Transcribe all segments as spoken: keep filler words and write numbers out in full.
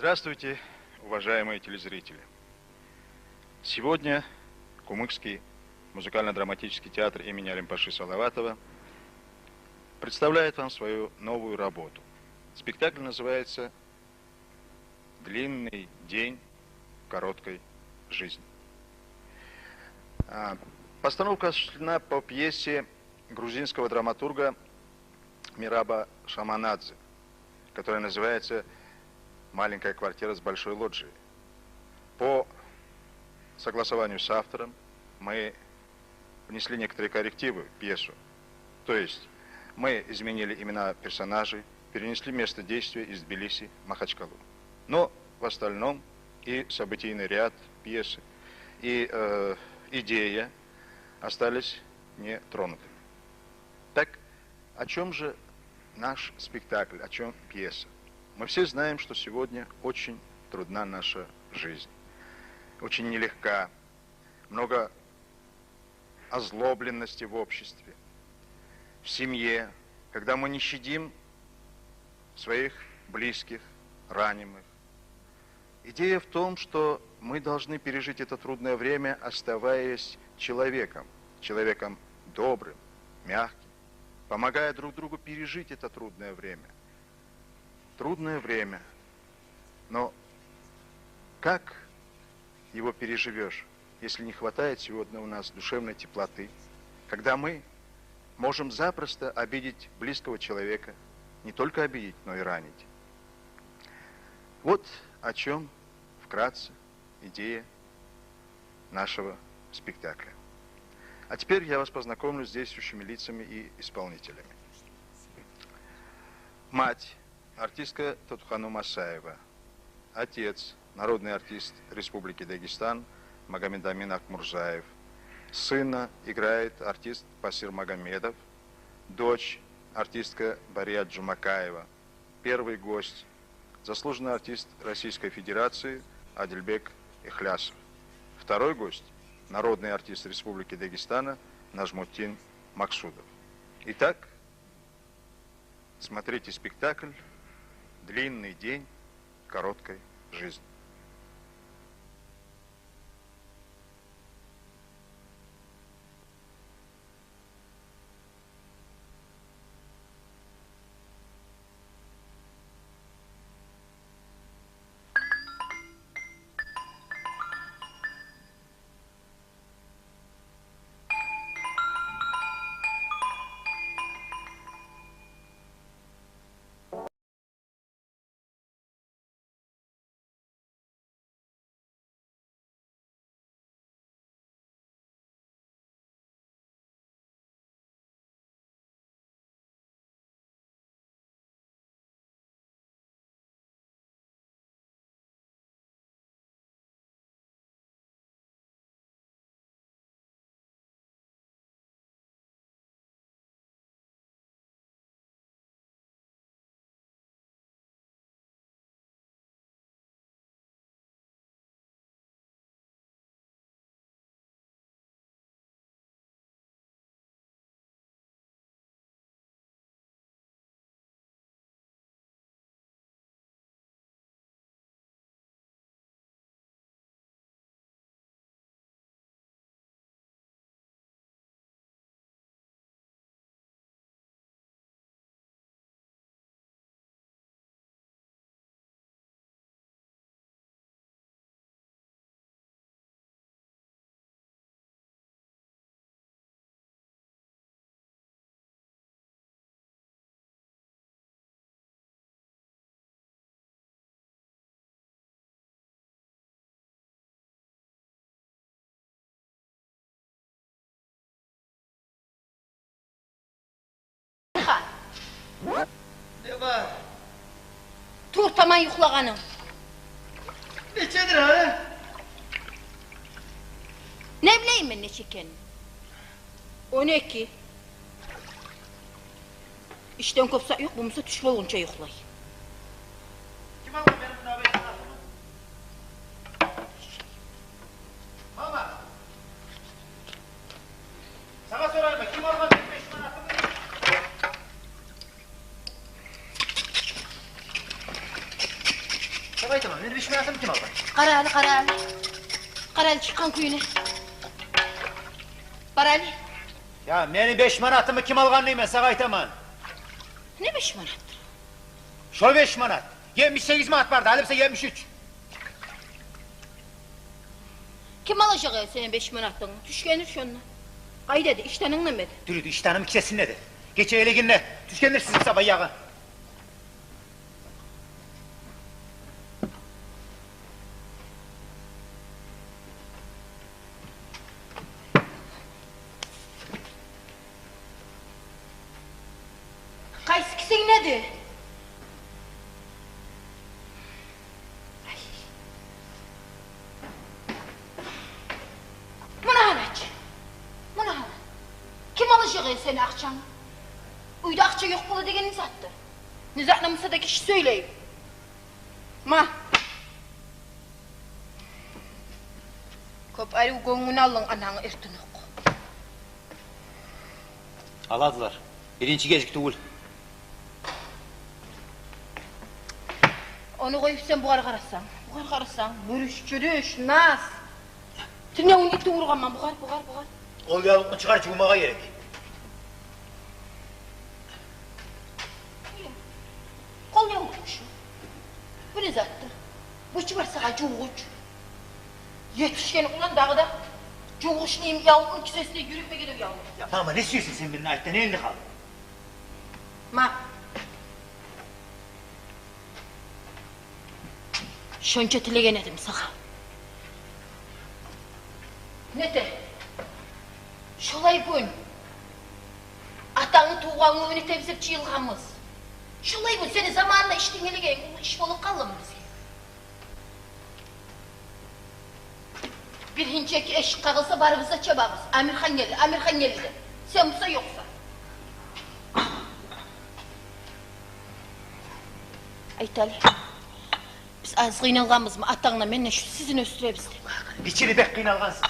Здравствуйте, уважаемые телезрители! Сегодня Кумыкский музыкально-драматический театр имени Алимпаши Салаватова представляет вам свою новую работу. Спектакль называется «Длинный день короткой жизни». А, постановка осуществлена по пьесе грузинского драматурга Мираба Шаманадзе, которая называется «Маленькая квартира с большой лоджией». По согласованию с автором мы внесли некоторые коррективы в пьесу. То есть мы изменили имена персонажей, перенесли место действия из Тбилиси в Махачкалу. Но в остальном и событийный ряд пьесы, и, э, идея остались нетронутыми. Так, о чём же наш спектакль, о чём пьеса? Мы все знаем, что сегодня очень трудна наша жизнь, очень нелегка, много озлобленности в обществе, в семье, когда мы не щадим своих близких, ранимых. Идея в том, что мы должны пережить это трудное время, оставаясь человеком, человеком добрым, мягким, помогая друг другу пережить это трудное время. Трудное время. Но как его переживёшь, если не хватает сегодня у нас душевной теплоты, когда мы можем запросто обидеть близкого человека, не только обидеть, но и ранить? Вот о чём вкратце идея нашего спектакля. А теперь я вас познакомлю с действующими лицами и исполнителями. Мать — артистка Тутхану Масаева. Отец — народный артист Республики Дагестан Магомедамин Акмурзаев. Сына играет артист Пасир Магомедов. Дочь — артистка Барият Джумакаева. Первый гость — заслуженный артист Российской Федерации Адильбек Ихлясов. Второй гость — народный артист Республики Дагестана Нажмутдин Максудов. Итак, смотрите спектакль «Длинный день короткой жизни». Хан. Не бар? Тур, таман юхлагъанынг. Нечедир гьали? Не билейим мен нече экенин? Он эки. Ишден кёп сагьат ёкъ, бу буса тюш болгъунча юхлай. Ким алгъан мени муна беш манатымны? Мама! Сагъа сорайма, ким алгъан мени беш манатымны? Айтаман, мени беш манатымны ким алгъан? Къара гьали, къара гьали. Къара гьали чыкъгъан кююне. Бар гьали. Я, мени беш манатымны ким алгъан деймен сагъа, айтаман. Не беш манат? Шо беш манат. Етмиш сегиз манат барды, гьали буса етмиш уьч. Ким алажакъ эди сени беш манатынгны? Тюшгенир шонда. Къайда эди, иштанынг нетме эди? Дюр эди, иштаным кесесинде эди. Гече элегенде тюшгенир сизин сабаягъы. Къайсы кисенг эди? Ай. Муна гьана чы. Муна гьана. Ким алажакъ эди сени акъчангны? Уьйде акъча ёкъ бола деген не затдыр? Не затны буса да гиши сёйлей. Ма. Кёп арив гёнгюн алдынг анангны эртенокъ. Аладылар. Биринчи гезик тюгюл. Ону къоюп сен бугъар къарасанг, бугъар къарасанг, бюрюш-чюрюш, нас. Тюнегюн итни ургъанман, бугъар, бугъар, бугъар. Къол явлукъну чыгъар, жувмагъа герек. Къол явлукъ шу. Бу не затдыр? Бу чы бар сагъа жувгъуч. Етишген улан дагъы да жувгъучну йимик явлукъну кисесинде юрютмеге де уялмай. Я, мама, не сюесен сен менден, айт да, не элде къалды? Ма. Шонча тилеген эдим сагъа. Нете? Шолай гюн. Атангны тувгъан гюнюн этебиз деп жыйылгъанбыз. Шолай гюн сени заманында иштен гелегенинг уллу иш болуп къалдымы бизге? Бир гьинчек эшик къагъылса, барыбыз да чабабыз. Амирхан гелди, Амирхан гелди деп. Сен буса ёкъсан. Айт гьали. Биз аз къыйналгъанбызмы атангдан, менден, шу сизин оьсдюребиз деп? Нече де бек къыйналгъансыз.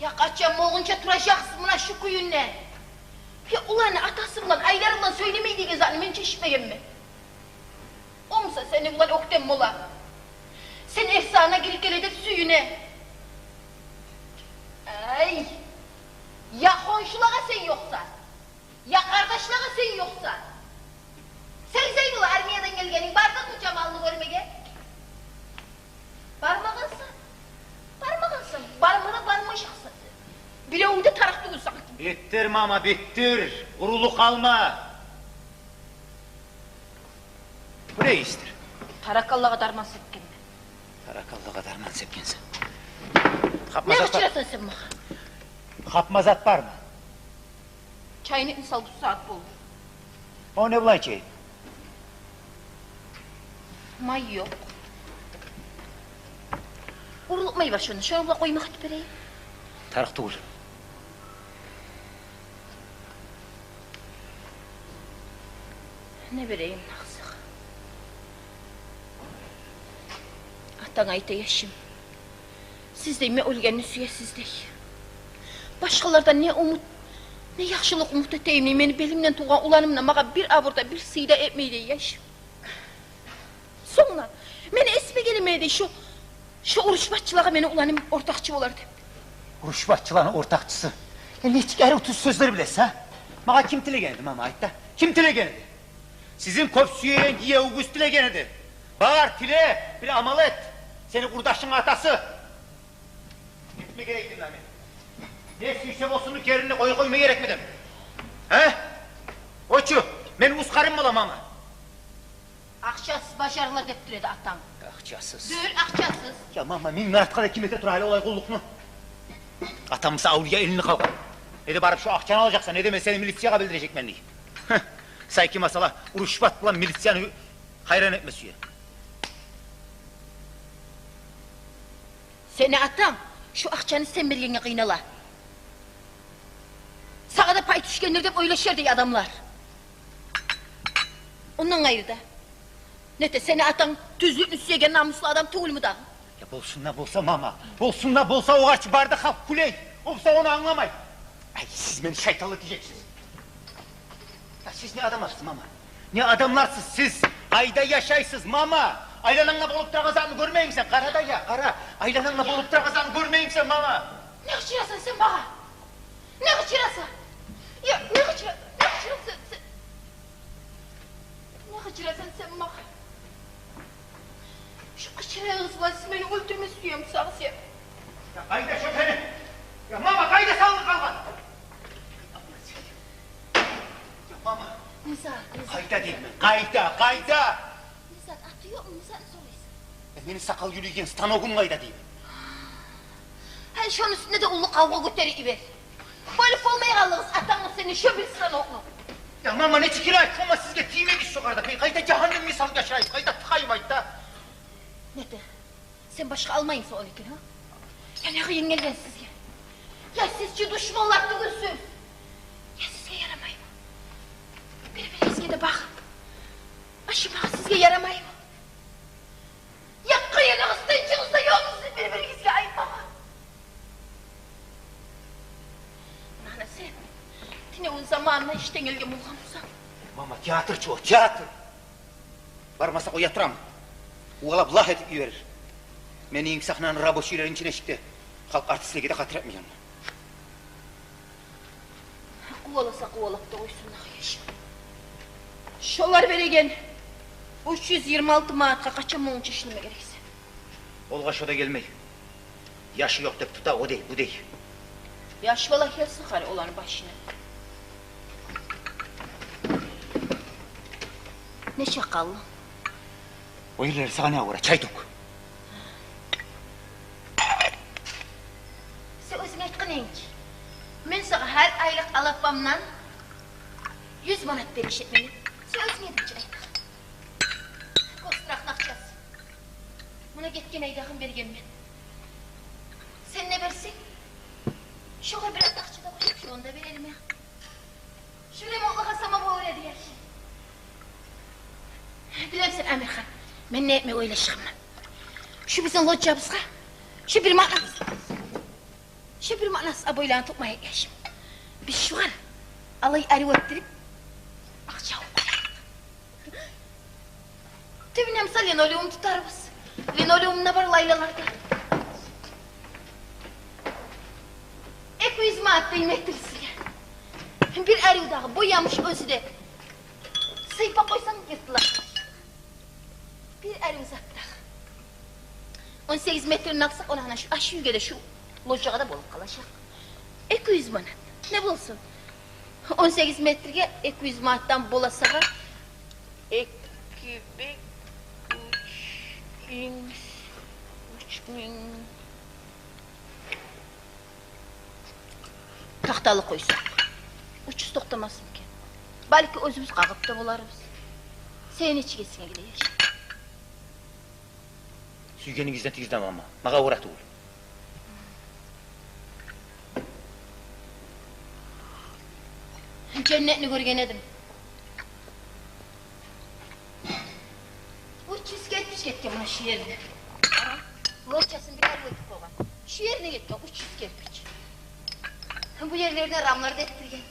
Я къачан болгъунча туражакъсыз муна шу кююнде? Я уланы атасы булан, айлары булан сёйлемей деген затны мен чечмегенмен. О буса сени булан оьктем бола. Сен эрсагьына гирип геле деп сююне. Ай! Я хоншулагъа сен ёкъсан, я къардашлагъа сен ёкъсан. Сен, Зейнулла, армиядан гелгенинг бардыгъы Жамалны гёрмеге? Бармагъансан. Бармагъансан. Барма да бармажакъсан. Биревню де тарыкъ тюгюл сагъа. Битдир, мама, битдир. Къурулукъ алма. Бу не ишдир? Тараканлагъа дарман сепгенмен. Тараканлагъа дарман сепгенсен. Къапма зат бар? Не къычырасан сен магъа? Къапма зат бармы? Чайникни сал, бу сагьат болду. О не булан чайныкъ? Май ёкъ. Урлукъ май бар шонда. Шону булан къоймакъ этип берейим. Тарыкъ тюгюл. Не берейим, акъсакъ? Атанг айта, яшым. Сиз дей, мен оьлгенни сюесиз дей. Башгъалардан не умут, не яхшылыкъ умут этейим дей, мени белимден тувгъан уланым да магъа бир абур да, бир сый да этмей дей, яшым. Сонг да мени эсиме гелмей дей, шо, шо урушбатчылагъа мени уланым ортакъчы болар деп. Урушбатчыланы ортакъчысы? Э, нечик арив тюз сёзлер билесиз, а? Магъа ким тилеген эди, мама, айт да? Ким тилеген эди? Сизин кёп сюеген гиевюгюз тилеген эди. Бар, тиле, бир амал эт. Сени къурдашынгны атасы. Этме герек эдим мен. Не сюйсе болсунну, геринде къоя къойма герекмидим? Гьа? Очу, мен уьст къарын боламанмы? Акъчасыз бажарыла деп тура эди атанг. Акъчасыз? Дюр, акъчасыз. Я мама, минг манатгъа да ким эте тура гьали олай къуллукъну? Атам буса авлия элинде къалгъан. Не де барып шо акъчаны алажакъсан, не де мен сени милициягъа билдирежекмен дей. Гьы, сайки масъала, урушбат булан милицияны гьайран этме сюе. Сени атанг шо акъчаны сен бергенге къыйнала. Сагъа да пай тюшгендир деп ойлашар дей адамлар. Ондан къайры да, нете, сени атанг тюзлюкню сюеген намуслу адам тюгюлмю дагъы? Я болсун да болса, мама, болсун да болса, огъар чы бары да халкъ кюлей. О буса ону англамай. Ай, сиз мени шайтанлы этежексиз. Я сиз не адамларсыз, мама? Не адамларсыз сиз? Къайда яшайсыз, мама? Айланангда болуп турагъан затны гёрмеймисен? Къара да, я, къара. Айланангда болуп турагъан затны гёрмеймисен, мама? Не къычырасан сен магъа? Не къычырасан? Я, не къычыра-, не къычырасан сен? Не къычырасан сен магъа? Шу къычырагъан сагъа сиз мени оьлтюрме сюемисиз сен? Я къайда шо сени? Я мама, къайда салып къалгъан? Я мама. Низат, Низат. Къайда деймен? Къайда, къайда? Низат, аты ёкъму? Низатны сорайсан. Я мени сакъал юлейген станогум къайда деймен? Гьали шону уьстюне де уллу къавгъа гётерип йибер. Бёлюп болмай къалдыгъыз атангны сени шо бир станокну. Я мама, нечик йылайыкъ, мама, сизге тиймейди шо къарда. Къайда жагьаннем мисал яшайыкъ, къайда тыгъайым, айт да. Нете? Сен башгъа алмаймысан ону экен, гьа? Я не къыйын гелген сизге? Я сиз чи душманлар тюгюлсюз? Я сизге ярамаймы? Бир-биригизге де багъып ашамагъыз сизге ярамаймы? Я къыйыныгъыз, тынчыгъыз да ёкъму сиз бир-биригизге айтмагъа? Мана сен тюнегюн заманына ишден гелген болгъан бусанг. Мама, театр чы о, театр. Бармаса къоя тураман. Увалап лагь этип йиберер. Мени йимик сагьнаны рабочийлерини ичине чыкъды. Халкъ артистлеге де къатыратмайгъан. Къуваласа къувалап да къойсун дагъы, яшым. Шолар береген уьч юз йигирма алты манатгъа къачан болгъунча ишлеме герексен? Олгъа шо да гелмей. Яшы ёкъ деп тута, о дей, бу дей. Яш бала гелсин гьали оланы башына. Нече къалды? О ерлер сагъа не авара, чай тёк. Сен оьзюнг айтгъан эдинг чи, мен сагъа гьар айлыкъ алапамдан юз манат бережекмен деп. Сен оьзюнг эдинг чи айтгъан. Гострахны акъчасы. Муна гетген айдагъын бергенмен. Сен не берсенг, шогъар бираз акъча да къоюп, шону да берермен. Шу ремонтлугъа сама болур эди, яшым. Билемисен, Амирхан, мен не этме ойлашгъанман? Шу бизин лоджабызгъа шу бир манас, шу бир манас обойланы тутмайыкъ, яшым. Биз шугъар алай арив этдирип акъча алып къоярыкъ. Тюбюне буса линолеум тутарбыз. Линолеум да бар лайлаларда. Эки юз манат дей метрисине. Бир арив дагъы боямыш, оьзю де сыйпап къойсанг, йыртыла. Бир арив зат дагъы. Он сегиз метрни алсакъ, ону гьана шу, а, шу уьйге де, шу лоджагъа да болуп къалажакъ. Эки юз манат. Не болсун? Он сегиз метрге эки юз манатдан бола сагъа эки бек уьч минг, уьч минг. Тахталы къойсакъ, уьч юз токътамасмы экен? Балики, оьзюбюз къагъып да боларбыз. Сени нечик эсинге геле, яшым? Сюйгенигизни этигиз де, мама. Магъа авара тюгюл. Женнетни гёрген эдим. Уьч юз керпич гетген муна шу ерине. Лоджасын бир арив этип къойгъан. Шу ерине гетген уьч юз керпич. Бу ерлерине рамлар да этдирген.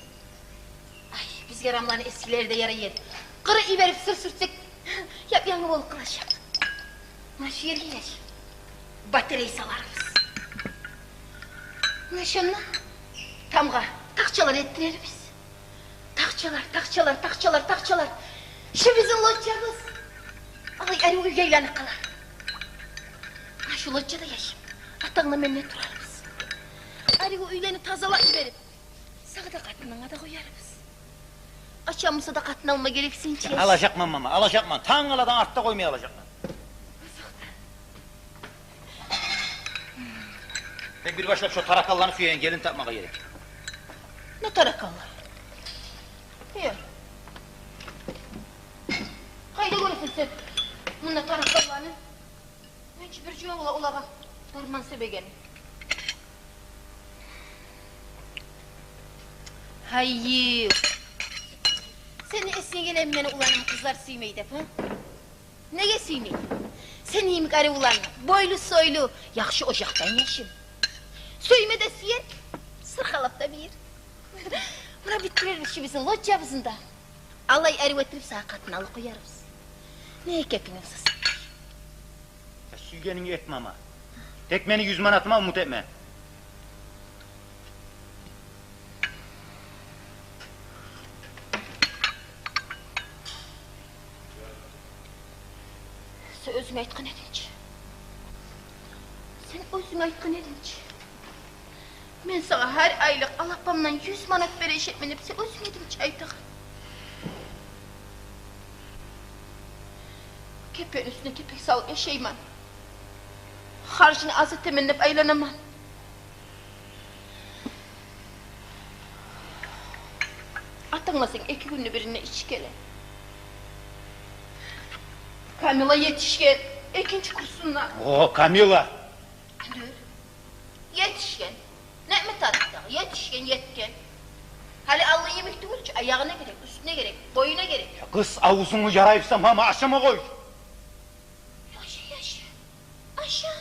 Ай, бизге рамланы эскилери де ярай эди. Къырып йиберип сыр сюртсек, яп-янгы болуп къалажакъ. Муна шу ерге, яшым, батарей саларбыз. Муна шунда тамгъа тахчалар этдирербиз. Тахчалар, тахчалар, тахчалар, тахчалар. Шу бизин лоджабыз алай арив уьйге айланып къалар. Муна шу лоджада, яшым, атанг да, мен де турарбыз. Арив уьйлени тазалап йиберип, сагъа да, къатынынга да къоярбыз. Къачан буса да къатын алма герексен чи, яшым. Алажакъман, мама, алажакъман. Тангаладан артда къоймай алажакъман. Тек бир башлап шо тараканланы сюеген гелин тапмагъа герек. Не тараканлар? Э, къайда гёресен сен мунда тараканланы? Мен чи бир жума бола олагъа дарман себеген. Гьайы, сени эсинге гелеми мени уланым къызлар сюймей деп, гьа? Неге сюймей? Сени йимик арив улан, бойлу-сойлу, яхшы ожакъдан, яшым. Сюйме де сюер, сырхалап да бийир. Муна битдирербиз шу бизин лоджабызны да. Алай арив этдирип сагъа къатын алып къоярбыз. Не кепингни сасап. Сен сюйгенингни эт, мама. Тек мени юз манатыма умут этме. Сен оьзюнг айтгъан эдинг чи. Сен оьзюнг айтгъан эдинг чи. Мен сагъа гьар айлыкъ алапамдан юз манат бережекмен деп сен оьзюнг эдинг чи айтагъан. Кепен уьстюне кепек салып яшайман. Харжыны аз этемен деп айланаман. Атанг да сен эки гюнню биринде ичип геле. Камила етишген, экинчи курсунда. О, Камила! Дюр. Етишген. Неме тарыкъ дагъы? Етишген, етген. Гьали алда йимик тюгюл чю, аягъына герек, уьстюне герек, боюна герек. Я, къыз, авзунгну ярайыпсан, мама, ашама къой. Яша, яша. Аша.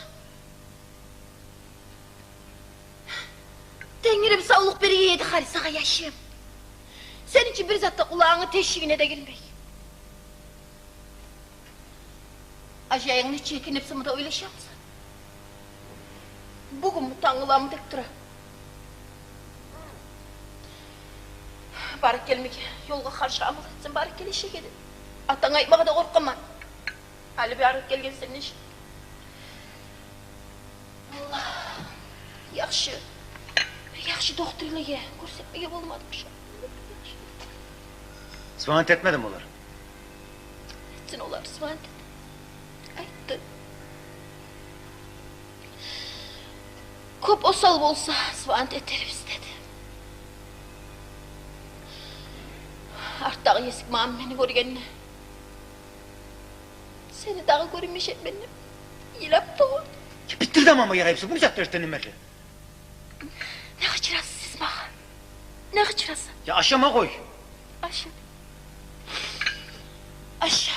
Тенгирим савлукъ бере эди гьали сагъа, яшым. Сени чи бир зат да къулагъынгны тешигине де гирмей. Ажайынг нече экен деп сама да ойлашамысан? Бугюнмю, тангыламы деп тура. Барып гелмеге ёлгъа къаршы амал этсем, барып гележек эди. Атанга айтмагъа да къоркъаман. Гьали барып гелген сен нечик? Аллагь, яхшы, бир яхшы докторлагъа гёрсетмеге болмадымы шо? Звонить этмедими олар? Этсин олар, звонить эт. Айтды. Кёп осал болса, звонить этербиз деди. Артдагъы эсик мама мени гёргенде, сени дагъы гёрмежекмен деп йылап тургъан. Я, битдир де, мама, ярайыпсан, бу не зат, эртенден берли? Не къычырасыз сиз магъа? Не къычырасыз? Я, ашама къой. Аша. Аша.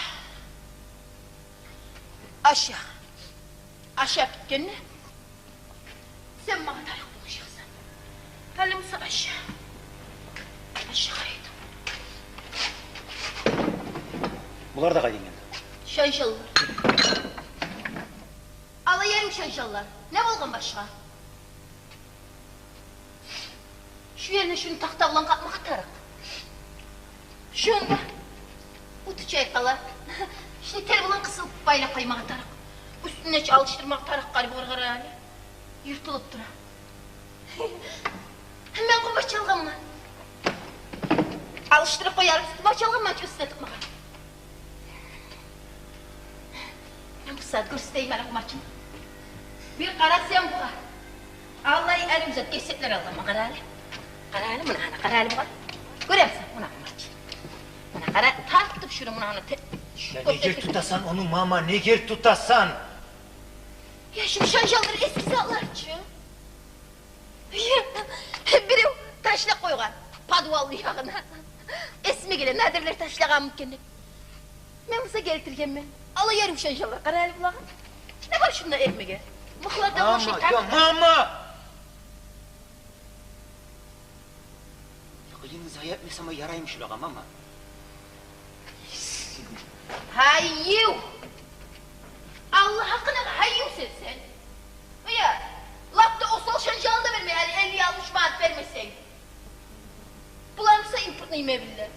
Аша. Ашап битгенде сен магъа тарыкъ болажакъсан. Гьали буса аша. Аша, къайда? Булар да къайдан гелди? Шаншаллар. Алай ярым шаншаллар. Не болгъан башгъа? Шу ерине шуну тахта булан къапмагъа тарыкъ. Шунда уту чайкъала. Шуну тер булан къысып байлап къоймагъа тарыкъ. Уьстюне чи алышдырмагъа тарыкъ, къариб, къара гьали. Йыртылып тура. Мен къумач алгъанман. Алышдырып къоярбыз. Къумач алгъанман чы уьстюне тыкъмагъа. Мен бу сагьат гёрсетейим ана къумачны. Бир къара сен бугъар. Аллай арив зат кесеклер алгъанман, къара гьали. Къара гьали, муна, ана, къара гьали бугъар. Гёремисен, муна къумач. Муна къара, тартып шуну, муна, ана, те-, я, неге тутасан ону, мама, неге тутасан? Я, шу шаншаллар эски затлар чы. Бирев ташлап къойгъан подвалны ягъына. Эсиме геле, Надирлер ташлагъанмы экен деп. Мен буса гелтиргенмен. Алай ярым шаншаллар, къара гьали булагъа. Не бар шунда этмеге? Мыхлардан башгъа... Мама, я, мама! Къыйынны зая этмесем яраймы шулагъа, мама? Гьайыв! Аллагь гьакъына, гьайыв сен, сен. Я, лап да осал шаншалны да бермей, гьали элли-алтмыш манат бермесенг. Булар буса импортный мебеллер.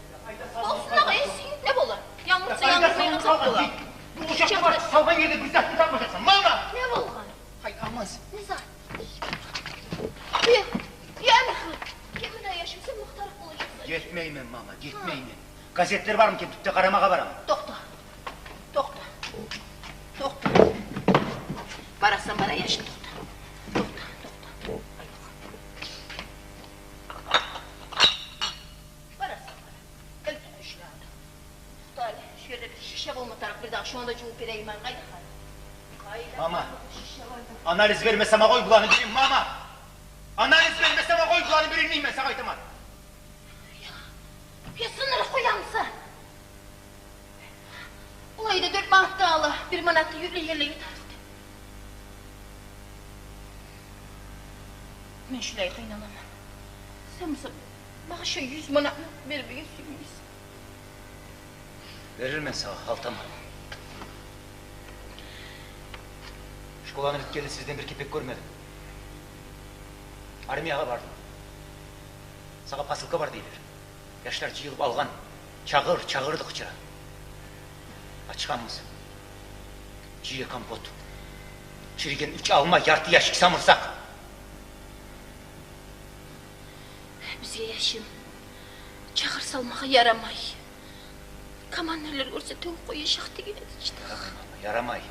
Болсун дагъы, эсин, не бола? Янгырса янгырмайгъан зат бола. Бу ушакъны бар салгъан ерде бир затны тапмажакъсан, мама! Не болгъан? Гьай, Алмаз. Не зат? Я, я, Михаил. Гетме дагъы, яшым, сен мухтарыкъ болажакъсан. Гетмеймен, мама, гетмеймен. Газетлер бармы экен, тюпде къарамагъа бараман. Токъта. Токъта. Токъта. Барасан, бара, яшым, токъта. Токъта, токъта. Барасан, бара. Элтип къой шуланы. Токъта, шу ерде бир шиша болма тарыкъ, бир дагъы шуну да жувуп берейим, къайда къалды? Къайда... Мама, къалды шишалар да? Анализ бермесем къой буланы бирин, мама! Анализ бермесем къой буланы бирин, мен сагъа айтаман. Я, я, сындырып къоямысан? Олай да дёрт манат да ала, бир манатны юклей ерлеге тарыкъ деп. Мен шулай къыйналаман. Сен буса магъа шо юз манатны бермеге сюймейсен. Берирмен сагъа, гьалтама. Школаны битгенли сизден бир кепек гёрмедим. Армиягъа бардым. Сагъа посылка бар дейлер. Яшлар жыйылып алгъан. Чагъыр, чагъыр деп къычыра. Ачгъанбыз. Жыйы компот. Чириген уьч алма, ярты ящик самырсакъ. Бизге, яшым, чагъыр салмагъа ярамай. Командирлер гёрсе, тёгюп къояжакъ деген эди ишде. Ярамай, мама, ярамай.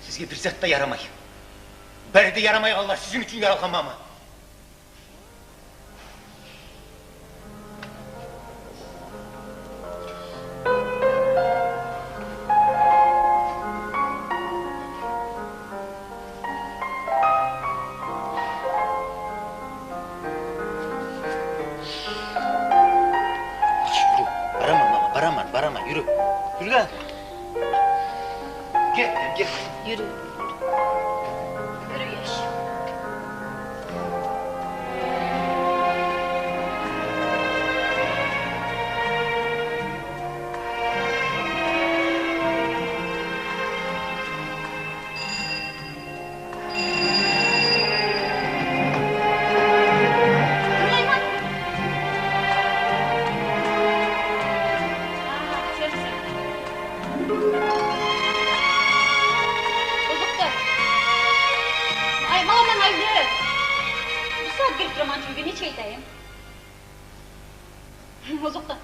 Сизге бир зат да ярамай. Бары да ярамайгъанлар сизин учун яралгъан, мама. Бараман, мама, бараман, бараман, юрю. Юрю. Гет, гет. Юрю. Юрю, яш. Ай, мама, мама, айда. Бир сагьат гелип тураман, сизге нечик айтайым? Озокъда.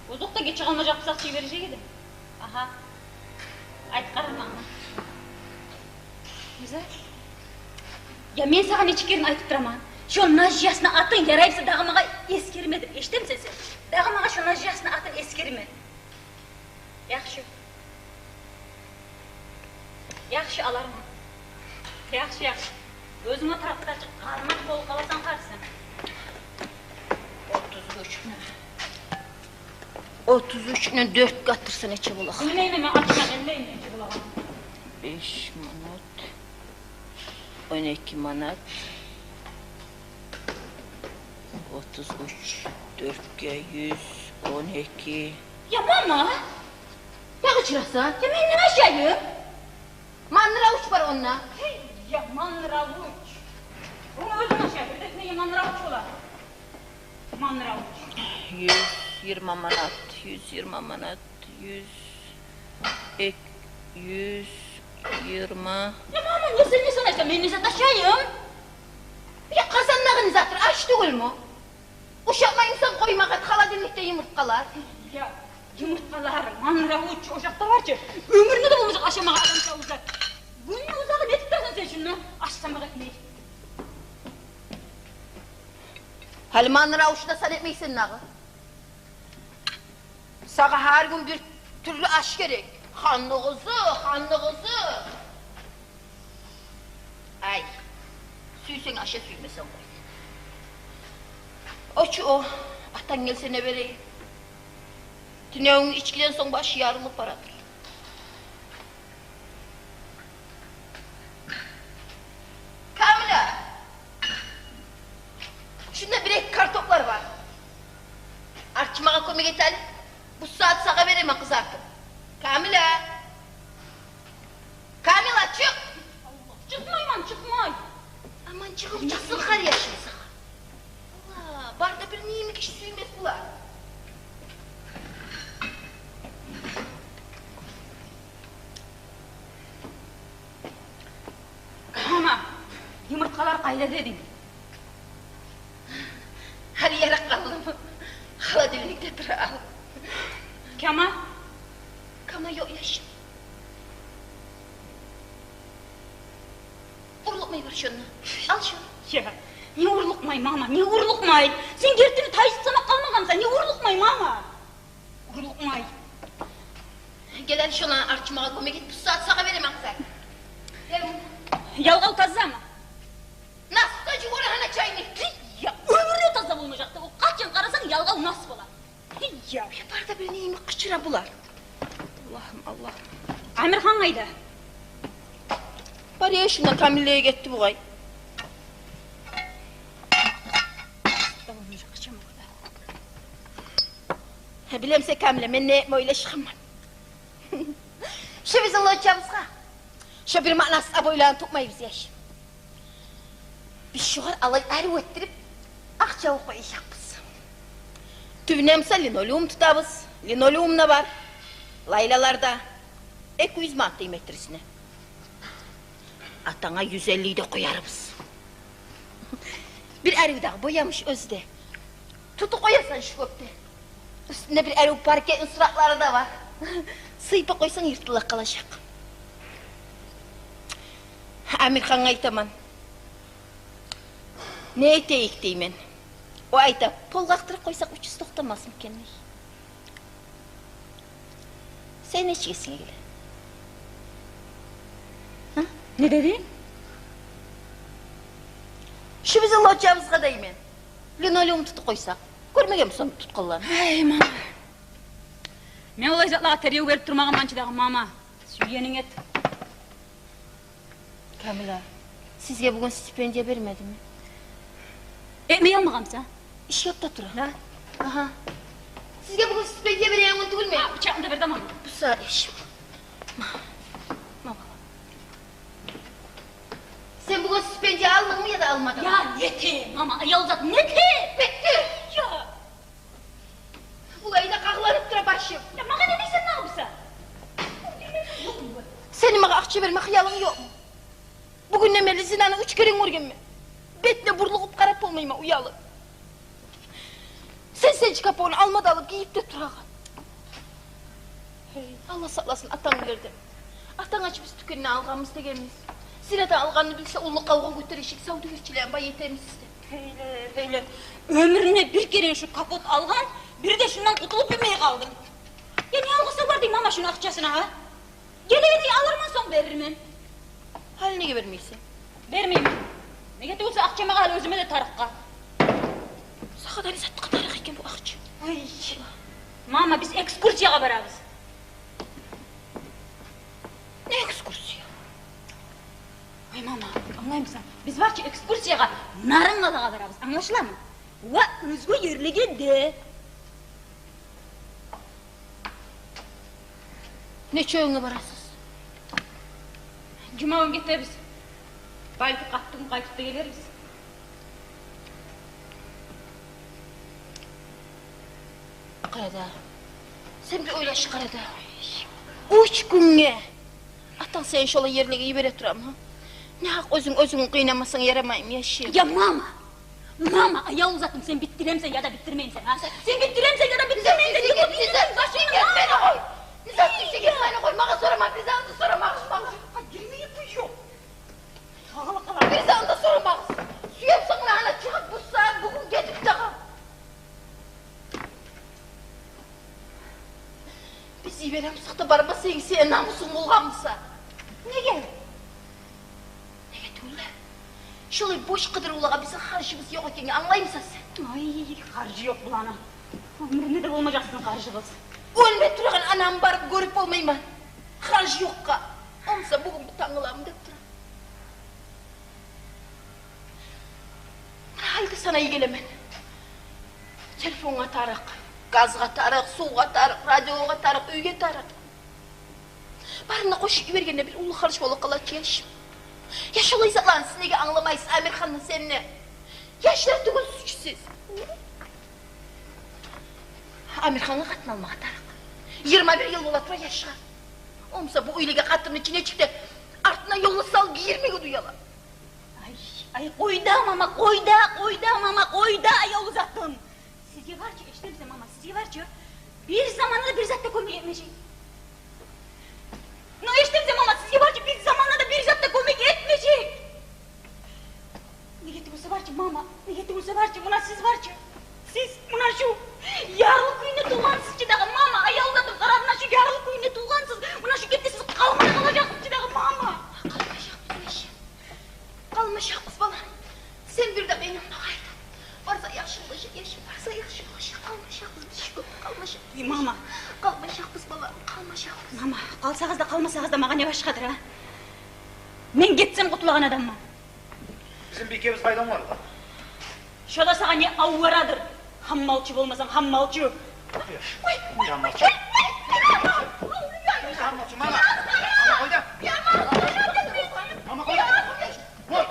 Озокъда, геч къалмажакъ, бир сагьат чыгъып бережек эдим. Агьа. Айтып къарама. Гьамзат. Я, мен сагъа нече керен айтып тураман. Шо нажасны атын ярай буса дагъы магъа эсгерме деп. Эшитемисен сен? Дагъы магъа шо нажасны атын эсгерме. Яхшы. Яхшы, аларман. Яхшы, яхшы. Оьзюнг о тарапда чыкъ, къармакъ болуп къаласан къарсанг. Отуз уьчню, отуз уьчню дёртге атдырса нече бола? Билмеймен, мен ачма билмеймен нече болагъанын. Беш манат. Он эки манат. Отуз уьч, дёртге юз он эки. Я, мама, дагъы чыраса. Я, мен не ашайым? Манравуч бар онда. Гьей, я, манравуч. Ону оьзюнг аша, бир де не манравуч бола. Манравуч. Юз йигирма манат, юз йигирма манат. Юз, эк-, юз йигирма. Я, мама, не сен, не сен айтасан, мен не зат ашайым? Я, къазандагъы не затдыр, аш тюгюлмю? Ушатмаймысан къоймагъа, холодильникде йымырткъалар. Я, йымырткъалар, манравуч, о якъда бар чы. Оьмюрюнгде де болмажакъ ашамагъа адам сав зат. Гюнню узагъы нетип турасан сен шунда? Аш самагъа этмей. Гьали манравучну да сан этмейсен дагъы. Сагъа гьар гюн бир тюрлю аш герек. Ханны къызы, ханны къызы. Ай, сюйсенг аша, сюймесенг къой. Очу о, атанг гелсе не берейим? Тюнегюн ичгиден сонг башы ярылып барадыр. Камила! Шунда бир-эки картоплар бар. Арчмагъа кёмек эт гьали. Бу сагьат сагъа беремен къызартып. Камила! Камила, чыкъ! Чыкъмайман, чыкъмай. Аман, чыгъып чыкъсын, къарайым сагъа. Алла, бар да бир йимик иш сюймес булар. Мама, йымырткъалар къайда дединг? Гьали яракъ къалдымы? Холодильникде тура, ал. Кама? Кама ёкъ, яшым. Урлукъмай бар шонда. Ал шону. Я, не урлукъмай, мама, не урлукъмай? Сен гертини тайып санап къалмагъанмысан, не урлукъмай, мама? Урлукъмай. Гел гьали, шону арчмагъа кёмек эт, бу сагьат сагъа беремен, къызар. Гел. Ялгъав тазамы? Нас да жувар гьана чайны. Я, оьмюрде таза болмажакъ да, о къачан къарасанг ялгъав нас бола. Я. Я, бар да бир йимик къычыра булар. Аллагьым, Аллагьым. Амирхан къайда? Бар, я, шунда Камилеге гетди бугъай. Къачан къарасанг Гьа, билемисен, Камила, мен не этме ойлашгъанман? Шо бизин лоджиябызгъа шо бир маънасыз обойланы тутмайбыз, яшым. Биз шогъар алай арив этдирип акъча алып къояжакъбыз. Тюбюне буса линолеум тутабыз. Линолеум да бар Лайлаларда, эки юз манат дей метрисине. Атанга юз элли де къоярбыз. Бир арив дагъы боямыш оьзю де. Тутуп къоярсан шу кёпде. Уьстюнде бир арив паркетни суратлары да бар. Сыйпап къойсанг, йыртылып къалажакъ. Амирхангъа айтаман. Не этейик деймен. О айта, пол къакъдырып къойсакъ, учуз токътамасмы экен дей. Сен нечик эсинге геле? Гьа? Не дединг? Шу бизин лоджиябызгъа деймен линолеум тутуп къойсакъ. Гёрмегенмисен тутгъанланы? Ай, мама. Мен олай затлагъа тергев берип турмагъанман чы дагъы, мама. Сюйгенинг эт. Камила, сизге бугюн стипендия бермедими? Э, мен алмагъанман буса. Шкафда тура. Да? Агьа. Сизге бугюн стипендия береген гюн тюгюлмю? А, бычакъны да бер де, мама. Буса, яшым. Ма-, мама. Сен бугюн стипендия алдынгмы яда алмадынгмы? Я, не эте, мама, аял зат, не эте? Бетти. Я. Булай да къагъылып тура башым. Я, магъа не дейсен дагъы буса? Сени магъа акъча берме хыялынг ёкъму? Бугюнден берли Зинаны уьч керен гёргенмен. Бетине бурлугъуп къарап болмайман, уялып. Сен, сен чы капонну алма да алып гийип де турагъан. Гьей, Аллагь сакъласын атангны булардан. Атанга чы биз тюкенден алгъанбыз дегенбиз. Зинадан алгъанны билсе, уллу къавгъа гётережек, савдюгерчилени бай этемиз деп. Гьейле, гьейле. Оьмюрюнде бир керен шу капот алгъан, бир де шундан къутулуп билмей къалдым. Я не алгъасав бар дей мама шуну акъчасына, гьа? Гелегенде алырман, сонг берирмен. Гьали неге бермейсен? Бермеймен. Неге тюгюлсе, акъча магъа гьали, оьзюме де тарыкъгъа. Сагъа да не затгъа тарыкъ экен бу акъча? Ай. Мама, биз экскурсиягъа барабыз. Не экскурсия? Ай, мама, англаймысан? Биз бар чы экскурсиягъа Нарынкъалагъа барабыз, англашыламы? Ва оьзге ерлеге де. Нече гюнге барасыз? Жума гюн гетебиз. Балики, къатты гюн къайтып да гелербиз. Къара да, сен бир ойлашып къара да. Уьч гюнге атанг сени шолай ерлеге йибере турамы, гьа? Нагьакъ оьзюнг оьзюнгню къыйнамасанг ярамаймы, яшым? Я мама! Мама, аявлу затым, сен битдиремисен яда битдирмеймисен, гьа? Сен битдиремисен яда битдирмеймисен? Низам, Низам, мени къой. Низам, мени къой. Магъа сорама, бир затны да сорамагъыз, магъа. Гирмеге кюй ёкъ. Сагъа къала. Бир затны да сорамагъыз. Сюе бусанг, муна, ана чыгъып, бу сагьат, бугюн гетип дагъы. Биз йиберемисакъ да бармасанг, сени намусунг къалгъан буса. Неге? Неге тюгюл де, шолай бош къыдырывлагъа бизин харжыбыз ёкъ экенге англаймысан сен? Ай, харжы ёкъ буланы. Оьмюрюнде де болмажакъ сизин харжыгъыз. Оьлме турагъан анамны барып гёрюп болмайман харжы ёкъгъа. Онса бугюн бу тангала деп тура. Муна, гьали де санай гелемен. Телефонгъа тарыкъ, газгъа тарыкъ, сувгъа тарыкъ, радиогъа тарыкъ, уьйге тарыкъ. Барын да къошуп йибергенде бир уллу харж болуп къала чы, яшым. Я шолай затланы сиз неге англамайсыз, Амирханны, сен де? Яшлар тюгюлсюз чю сиз. Амирханга къатын алмагъа тарыкъ. Йигирма бир йыл бола тура яшгъа. Онса бу уьйлеге къатынны чинечик де артына ёллап салып гийирмеге де уяла. Ай, ай, къой да, мама, къой да, къой да, мама, къой да, аявлу затым. Сизге бар чы, эшитемисен, мама, сизге бар чы бир заманда да бир зат да кёмек этмежек. Ну, эшитемисен, мама, сизге бар чы бир заманда да бир зат да кёмек этмежек. Неге тюгюлсе бар чы, мама, неге тюгюлсе бар чы, муна сиз бар чы. Сиз муна шу ярлы кюйде тувгъансыз чы дагъы, мама, аявлу затым, къара, муна шу ярлы кюйде тувгъансыз. Муна шу гетде сиз къалмай къалажакъсыз чы дагъы, мама. Къалмажакъбыз, яшым. Къалмажакъбыз, балам. Сен бир де къыйналма, къайда. Барса яхшы болажакъ, яшым, барса яхшы болажакъ. Къалмажакъбыз биз шу кюйде, къалмажакъбыз. Эй, мама. Къалмажакъбыз, балам, къалмажакъбыз. Мама, къалсагъыз да, къалмасагъыз да, магъа не башгъадыр, а? Мен гетсем къутулагъан адамман. Бизин бийкебиз къайда, Умар? Шо да сагъа не аварадыр. Гьаммалчы болмасанг, гьаммалчы. Къой, къой, къой, къой, къой, къой, къой, къой, мама. Мама, къой да. Мама, къой да. Къой.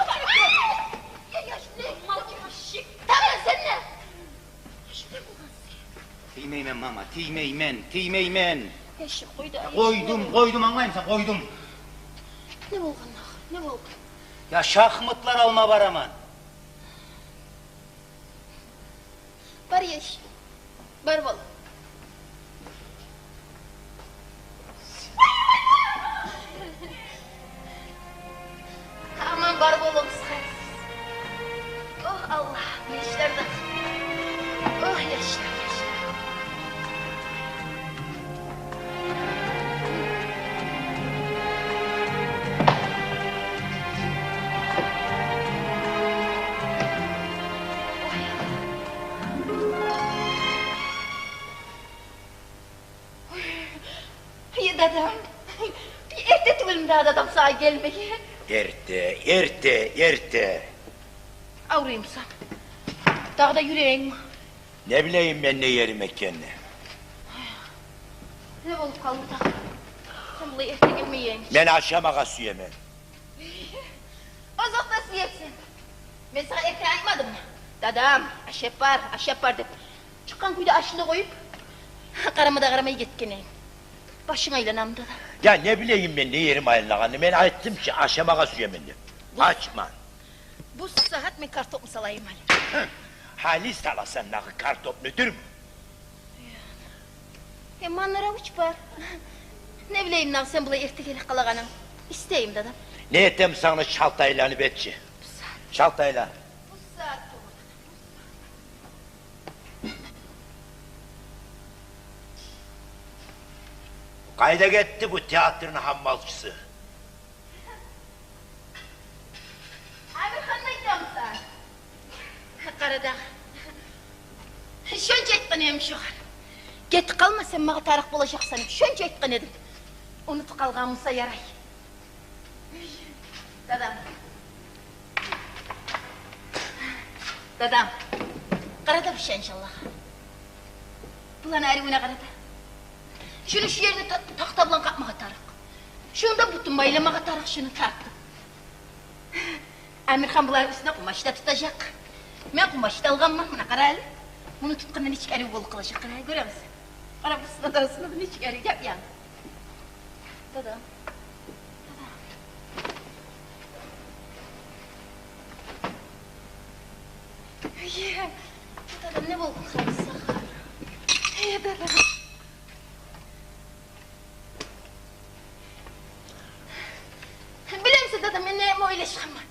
Я, я, шундай мал гиби ишик. Таман, сен де. Тиймеймен, мама, тиймеймен, тиймеймен. Яшик, къой да. Я, къойдум, къойдум, англаймысан, къойдум. Не болгъан, ахыр, не болгъан? Я шахматлар алма бараман. Бар, яшик, бар, балам. Аман бар болугъуз, къайсыз. Ох, Аллагь, не ишлер де. Ох, яшлар, яшлар. Ой, Аллагь. Ой, дадам. Эрте тюгюлмю дагъы, дадам, сагъа гелмеге? Эрте, эрте, эрте. Авруймусан? Дагъы да юрегингми? Не билейим мен не ерим экенни. Не болуп къалды дагъы? Сен булай эрте гелмегенинг. Мен ашамагъа сюемен. Озокъда, сюесен. Мен сагъа эртен айтмадыммы? Дадам, ашап бар, ашап бар деп. Чыкъгъан кюйде ашны къоюп, къарама да къарамай гетген эдинг. Башынг айланамы, дадам? Я не билейим мен не ерим айланагъанны. Мен айтдым чы, ашамагъа сюемен деп. Ачман. Бу сагьат мен картопну салайым гьали. Гьали саласан дагъы картопну, дюрмю? Э, манара уьч бар. Не билейим, нагъы сен булай эрте гелип къалагъанынг. Истейим, дадам. Не этем, сагъа чалт айланып этчи. Бу сагьат. Чалт айлан. Бу сагьат тюгюл. Къайда гетди бу театрны гьаммалчысы? Амирханны айтаман сагъа. Къара дагъы. Шонча айтгъан эдим шогъар. Гетип къалма, сен магъа тарыкъ болажакъсан деп. Шонча айтгъан эдим. Унутуп къалгъан буса ярай. Дадам. Дадам. Къара да бу шаншаллагъа. Буланы аривюне къара да. Шуну шу ерине та-, тахта булан къапмагъа тарыкъ. Шуну да бутун байламагъа тарыкъ, шуну тартып. Амирхан буланы уьстюне къумач да тутажакъ. Мен къумач да алгъанман, муна къара гьали. Муну тутгъанда нечик арив болуп къалажакъ, къара, гёремисен? Къара, бусуна да, бусуна да нечик арив яп-янгы. Дадам. Дадам. Ой, дадам, не болгъан халыса? Эй, дадам. Билемисен, дадам, мен неме ойлашгъанман?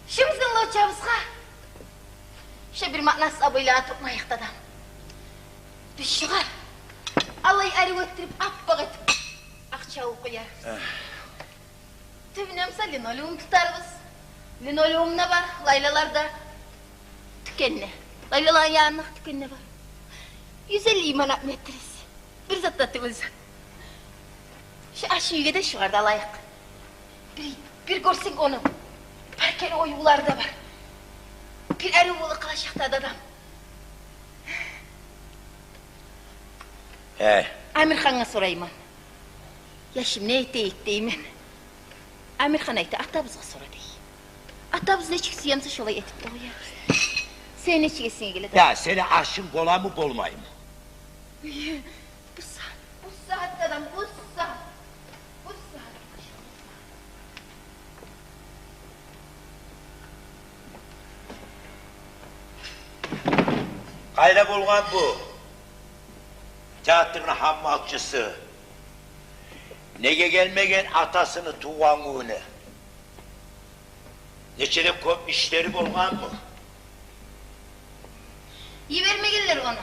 Шо бизин лочабызгъа шо бир маънасыз обойланы токъмайыкъ, дадам. Биз шогъар алай арив этдирип, аппакъ этип акъча алып къоярбыз. Эх. Тюбюне буса линолеум тутарбыз. Линолеум да бар Лайлаларда, тюкенде. Лайлаланы янында тюкенде бар. Юз элли манат метрси. Бир зат да тюгюл зат. Шо аш уьйге де шогъар да алайыкъ. Бир, бир гёрсенг ону, паркелик оювлары да бар. Бир арив болуп къалажакъ да, дадам. Э. Амирхангъа сорайман. Яшым, не этейик деймен. Амирхан айта, атабызгъа сора дей. Атабыз нечик сюе буса, шолай этип де къоярбыз. Сен нечик эсинге геле? Я, сени ашынг боламы, болмаймы? Бу сагьат, бу сагьат, дадам, бу сагьат. Бу сагьат. Къайда болгъан бу театрны гьаммалчысы? Неге гелмеген атасыны тувгъан гюнюне? Нече де кёп ишлери болгъанмы? Йибермегенлер ону.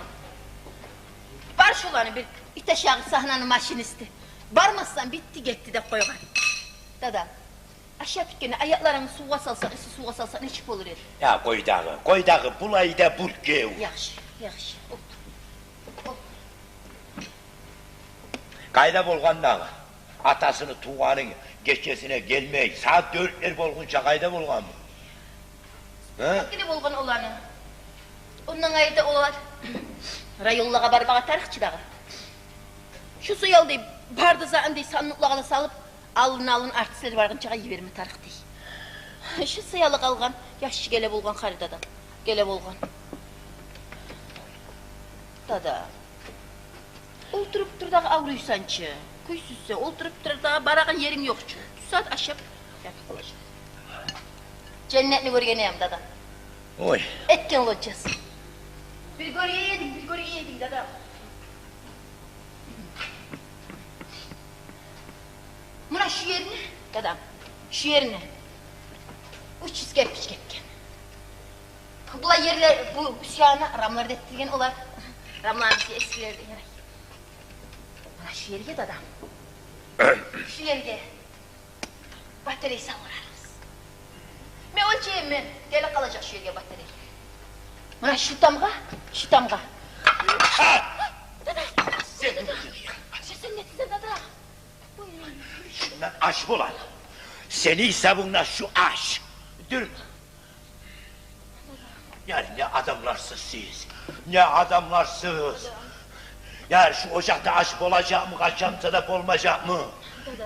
Бар шоланы бир ит ашагъы сагьнаны машинисти. Бармассан, битди-гетди деп къойгъан. Дада, ашап битгенде аякъларынгны сувгъа салсанг, исси сувгъа салсанг, нечик болур эди? Я, къой дагъы, къой дагъы, булай да бюркев. Яхшы, яхшы. Олтур. Олтур. Къайда болгъан дагъы? Атасыны тувгъаны гечесине гелмей, сагьат дёртлер болгъунча къайда болгъан бу? Гьа? Геле болгъан оланы. Ондан къайры да олар районлагъа бармагъа тарыкъ чы дагъы. Шу саялы дей, бары да затын дей, сандыкълагъа да салып, алдын-алдын артистлер баргъынчагъа йиберме тарыкъ дей. Шу саялы къалгъан яш геле болгъан, къаридада геле болгъан. Дада. Олтуруп тур дагъы, авруйсан чы, кюйсюзсен, олтуруп тур дагъы, барагъан еринг ёкъ чу. Бусагьат ашап ятып къалажакъ. Женнетни гёрген эдим, дада. Ой. Этген лоджиясын. Бир гёрген эдим, бир гёрген эдим, дада. Муна шу ерни, дадам, шу ерни уьч юз керпич гетген. Булай ерлер, бу уьст ягъына рамлар да этдирген олар. Рамланы эскилерден ярай. Муна шу ерге, дадам, шу ерге батарей салдырарбыз. Мен оьлчеймен, гелип къалажакъ шу ерге батарей. Муна шу тамгъа, шу тамгъа. Дада, сен, дада, сен не этесен, дада? Шундан аш болар. Сени гьисабынга шу аш. Дюр. Яни не адамларсыз сиз, не адамларсыз. Яни шу ожакъда аш болажакъмы, къачан буса да болмажакъмы?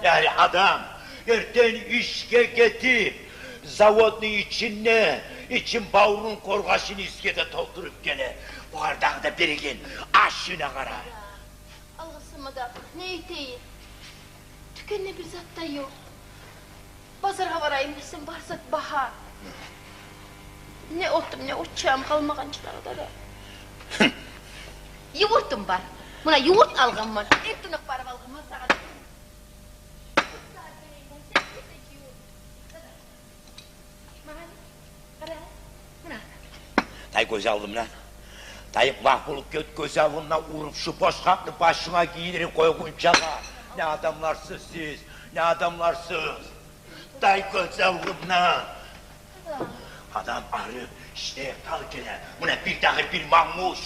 Яни адам эртен ишге гетип, заводну ичинде ичин-бавурун, къоргъашын исге де толтуруп геле. Огъар дагъы да береген ашына къара. Алгъасама дагъы, не этейим? Тюкенде бир зат да ёкъ. Базаргъа барайым десем, бар зат багьа. Не отум, не очагъым къалмагъан чы дагъы, дада. Ювуртум бар. Муна ювурт алгъанман. Эртенокъ барып алгъанман сагъа. Тай гёз алдымдан. Тай, вагь болуп гет гёз алдымдан, уруп шу бош къапны башынга гийдирип къойгъунчагъа. Не адамларсыз сиз, не адамларсыз. Тай гёз алдымдан. Адам арып, иштей къал геле. Муна бир дагъы бир мангуш.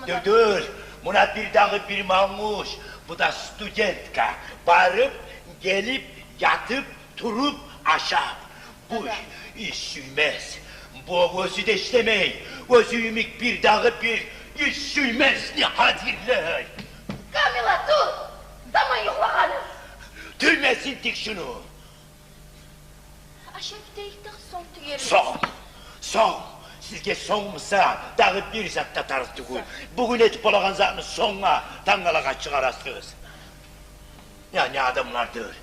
Дюр, дюр. Муна бир дагъы бир мангуш. Бу да студентка. Барып, гелип, ятып, туруп, ашап. Бу иш сюймес. Бу оьзю де ишлемей. Оьзю йимик бир дагъы бир иш сюймес, не хатирлей. Камила, тур! Заман юхлагъаны. Тюймесин тик шуну. Ашап битейик дагъы, сонг тюгербиз. Сонг, сонг. Сизге сонг буса, дагъы бир зат да тарыкъ тюгюл. Бугюн этип болагъан затны сонггъа, тангалагъа чыгъарасыз. Я не адамлардыр?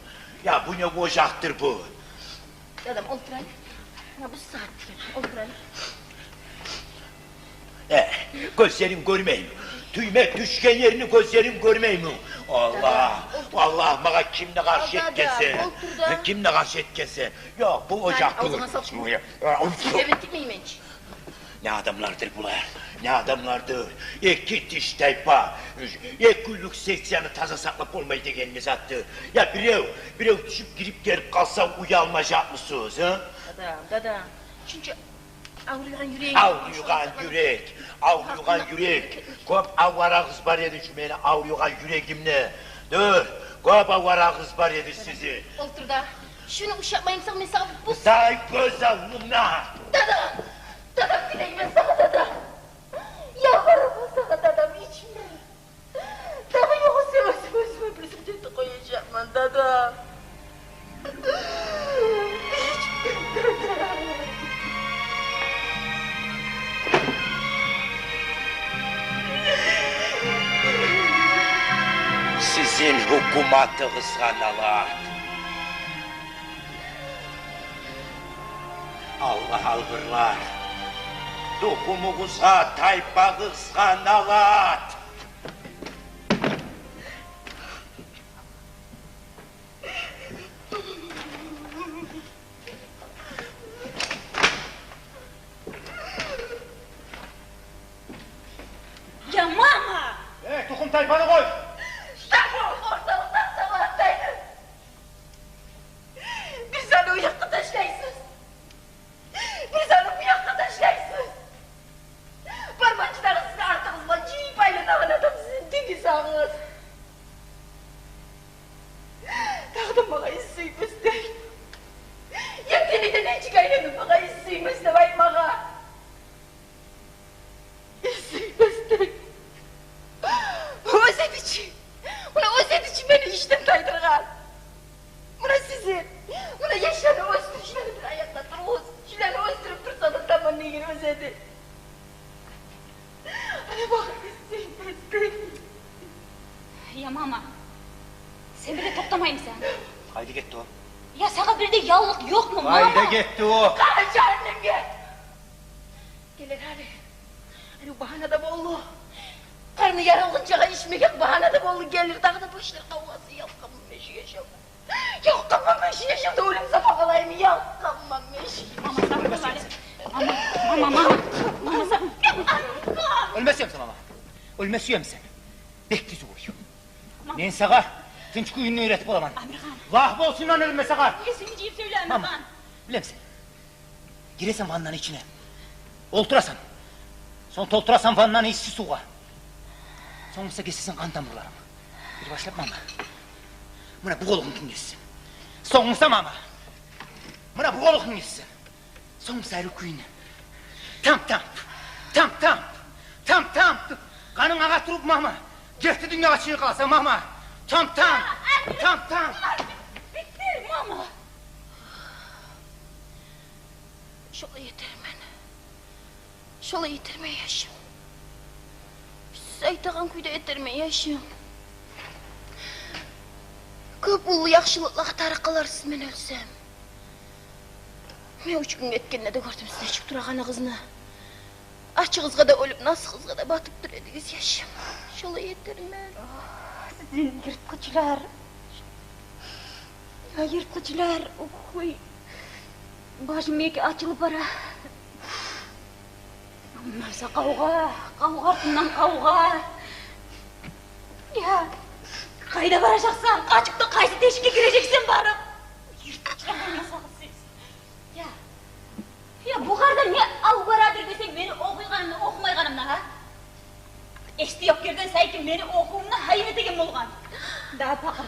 Я бу не ожакъдыр бу? Дадам, олтур гьали. Муна бу сагьат деген, олтур гьали. Э, гёзлеринг гёрмейми? Тюйме тюшген ерни гёзлеринг гёрмейми? Аллагь, дадам, олтур. Аллагь, магъа кимни къаршы этгенсен? Дадам, олтур да. Кимни къаршы этгенсен? Ёкъ, бу ожакъ тюгюл. Авзунга салып. Э, уф. Эвет этмеймен чи. Не адамлардыр булар? Не адамлардыр? Эки тиштайпа, эки гюнлюк секцияны таза сакълап болмай деген не затдыр? Я бирев, бирев тюшюп, гирип гелип къалса, уялмажакъмысыз, а? Дадам, дадам. Чюнки авруйгъан юрегинг... Авруйгъан юрек, авруйгъан юрек. Кёп аварагъыз бар эди шу мени авруйгъан юрегимде. Дюр, кёп аварагъыз бар эди сизин. Олтур да. Шуну ушатмайым сагъа, мен сагъа бу... Тай гёз алдымдан. Дадам! Дадам, тилеймен сагъа, дадам. Ялбараман сагъа, дадам, ичме. Дагъы ёгъесе оьзюм оьзюме бир зат этип къояжакъман, дадам. Ичме, дадам. Сизин гьукуматыгъызгъа налат. Аллагь алгъырлар. Тухумугъузгъа, тайпагъызгъа налат. Я мама! Э, тухум-тайпаны къой! Сагъа орталыкъдан савлаттайым. Бир заны уякъгъа ташлайсыз. Бир заны буякъгъа ташлайсыз. Барманчы дагъы сизин артыгъыз булан жыйып айланагъан адам сизин тюгюл сагъыз. Дагъы да магъа иш сюймес дей. Ертениден нечик айланып магъа иш сюймес деп айтмагъа. эди. Ана бакъ, сен, сен. Я мама, сен бир де токътамаймысан? Къайда гетди о? Я сагъа бир де яллыкъ ёкъму, мама? Къайда гетди о? Къара, жаным, гет. Гелер гьали. Гьали багьана да болду. Къарны ярылгъынчагъа ичмеге багьана да болду. Гелер, дагъы да башлар къавгъасын. Ялкъгъанман мен шу яшавдан. Ялкъгъанман мен шу яшавдан, оьлюм сав къалайым, ялкъгъанман мен шу. Мама, сабыр бол гьали. Мама, мама, мама. Мама, сабыр. Оьлме сюемисен, мама? Оьлме сюемисен? Бек тюз къой. Мама. Мен сагъа тынч кюйню уьйретип боламан. Амирхан. Лагь болсун оьлюмге сагъа. Эсинги жыйып сёйле, Амирхан. Мама, билемисен? Гиресен ваннаны ичине. Олтурасан. Сонг толтурасан ваннаны исси сувгъа. Сонг буса гесесен къан тамурларынг. Бир башлап, мама, муна бу къолунгну гесесен. Сонг буса, мама, муна бу къолунгну гесесен. Сонг буса гьар кюйню. Тамп-тамп, тамп-тамп, тамп-тамп. Къанынг агъа туруп, мама, герти дюньягъа чыгъып къаласан, мама. Тамп-тамп, тамп-тамп. Битдир, мама. Шолай этермен. Шолай этермен, яшым. Сиз айтагъан кюйде этермен, яшым. Кёп уллу яхшылыкълагъа тарыкъ къаларсыз мен оьлсем. Мен уьч гюн гетгенде де гёрдюм сиз нечик турагъаныгъызны. Ачыгъызгъа да оьлюп, насыгъызгъа да батып тура эдигиз, яшым. Шолай этермен. Сизин йыртгъычлар. Я, йыртгъычлар, ух, уй. Башым эки ачылып бара. Ондан сонг къавгъа, къавгъа артындан къавгъа. Я, къайда баражакъсан? Къачып да къайсы тешикге гирежексен барып? Йыртгъычлар болмасагъыз сиз. Я. Я, бу къарда не алып барадыр десенг, мени охуйгъанымны, охумайгъанымны, гьа? Эсти ёкъ гирген сайын мени охувумну гьайын этеген болгъан. Да, пакъыр.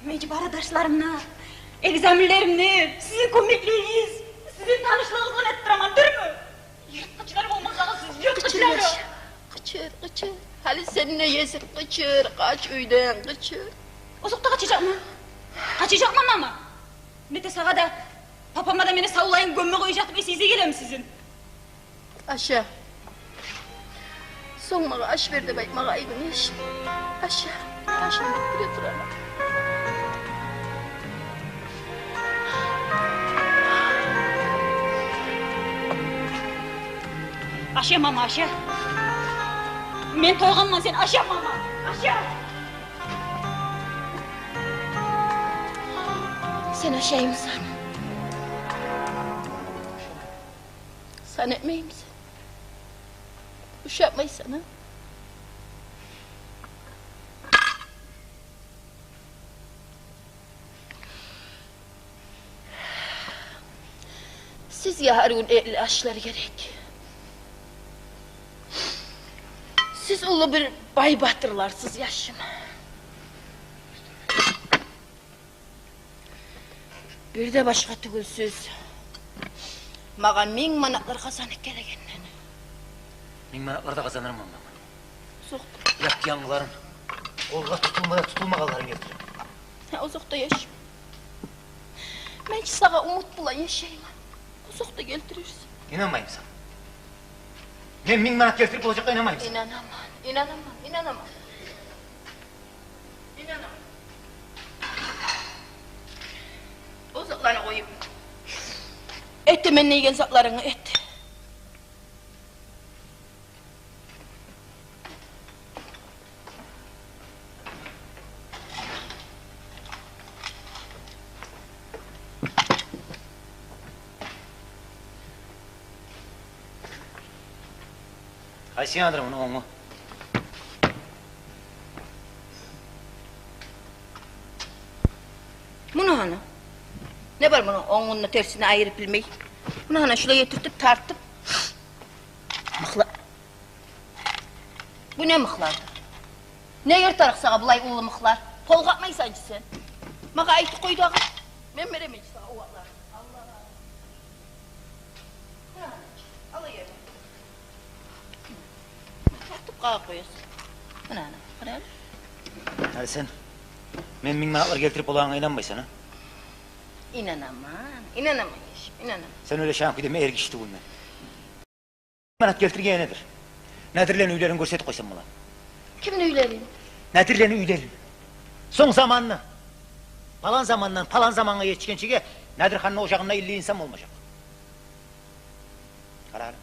Мен чи бары дарсларымны, экзаменлеримни сизин кёмеклигигиз, сизин танышлыгъыгъыз булан этип тураман, дюрмю? Йыртгъычлар болмасагъыз сиз, йыртгъычлар. Къычыр, къычыр, къычыр. Гьали сен не эсинг, къычыр, къач уьйден, къычыр. Озокъда, къачажакъман. Къачажакъман, мама. Нете сагъа да, папама да мени савлайын гёмме къояжакъ деп эсигизге гелеми сизин? Аша. Сонг магъа аш бер деп айтмагъа айгъын иш. Аша. Ашамай кюре тураман. Аша, мама, аша. Мен тойгъанман, сен аша, мама. Аша. Сен ашаймысан? Сан этмеймисен? Ушатмайсан, а? Сизге гьар гюн этли ашлар герек. Сиз уллу бир бай батырларсыз, яшым. Бир де башгъа тюгюл сиз. Магъа минг манатлар къазанып гелегенден. Минг манатлар да къазанырман, мама. Озокъда. Ят янгыларын, къолгъа тутулма да тутулмагъанларын гелтирем. Гьа, озокъда, яшым. Мен чи сагъа умут булан яшайман. Озокъда, гелтирерсен. Инанмаймысан? Мен минг манат гелтирип болажакъгъа инанмаймысан? Инанаман, инанаман, инанаман. Инанаман. О затланы къоюп, этемен деген затларынгны эт. Къайсыгъадыр муну онгу? Муну гьана. Не бар муну онгун да терсин айырып билмей? Муну гьана шулай этиртип, тартып. Мыхла-, бу не мыхлардыр? Не йыртарыкъ сагъа булай уллу мыхлар? Къол къапмайсан чы сен. Магъа айтып къой дагъы. Мен беремен чи сагъа о вакътлар. Аллагь. Гьа, ал, ая. Тартып къагъып къоясан. Муна, ана, къара. Гьали сен мен минг манатлар гелтирип болагъангъа инанмайсан, а? Инанаман, инанаман, яшым, инанаман. Сен ойлашагъан кюйде мен эркиши тюгюлмен. Манат гелтирген недир? Надирлени уьйлерин гёрсетип къойсам бола. Кимни уьйлерин? Надирлени уьйлерин. Сонг заманны. Палан замандан палан замангъа етишгенчеге Надирханны ожагъында илли инсан болмажакъ. Къарар.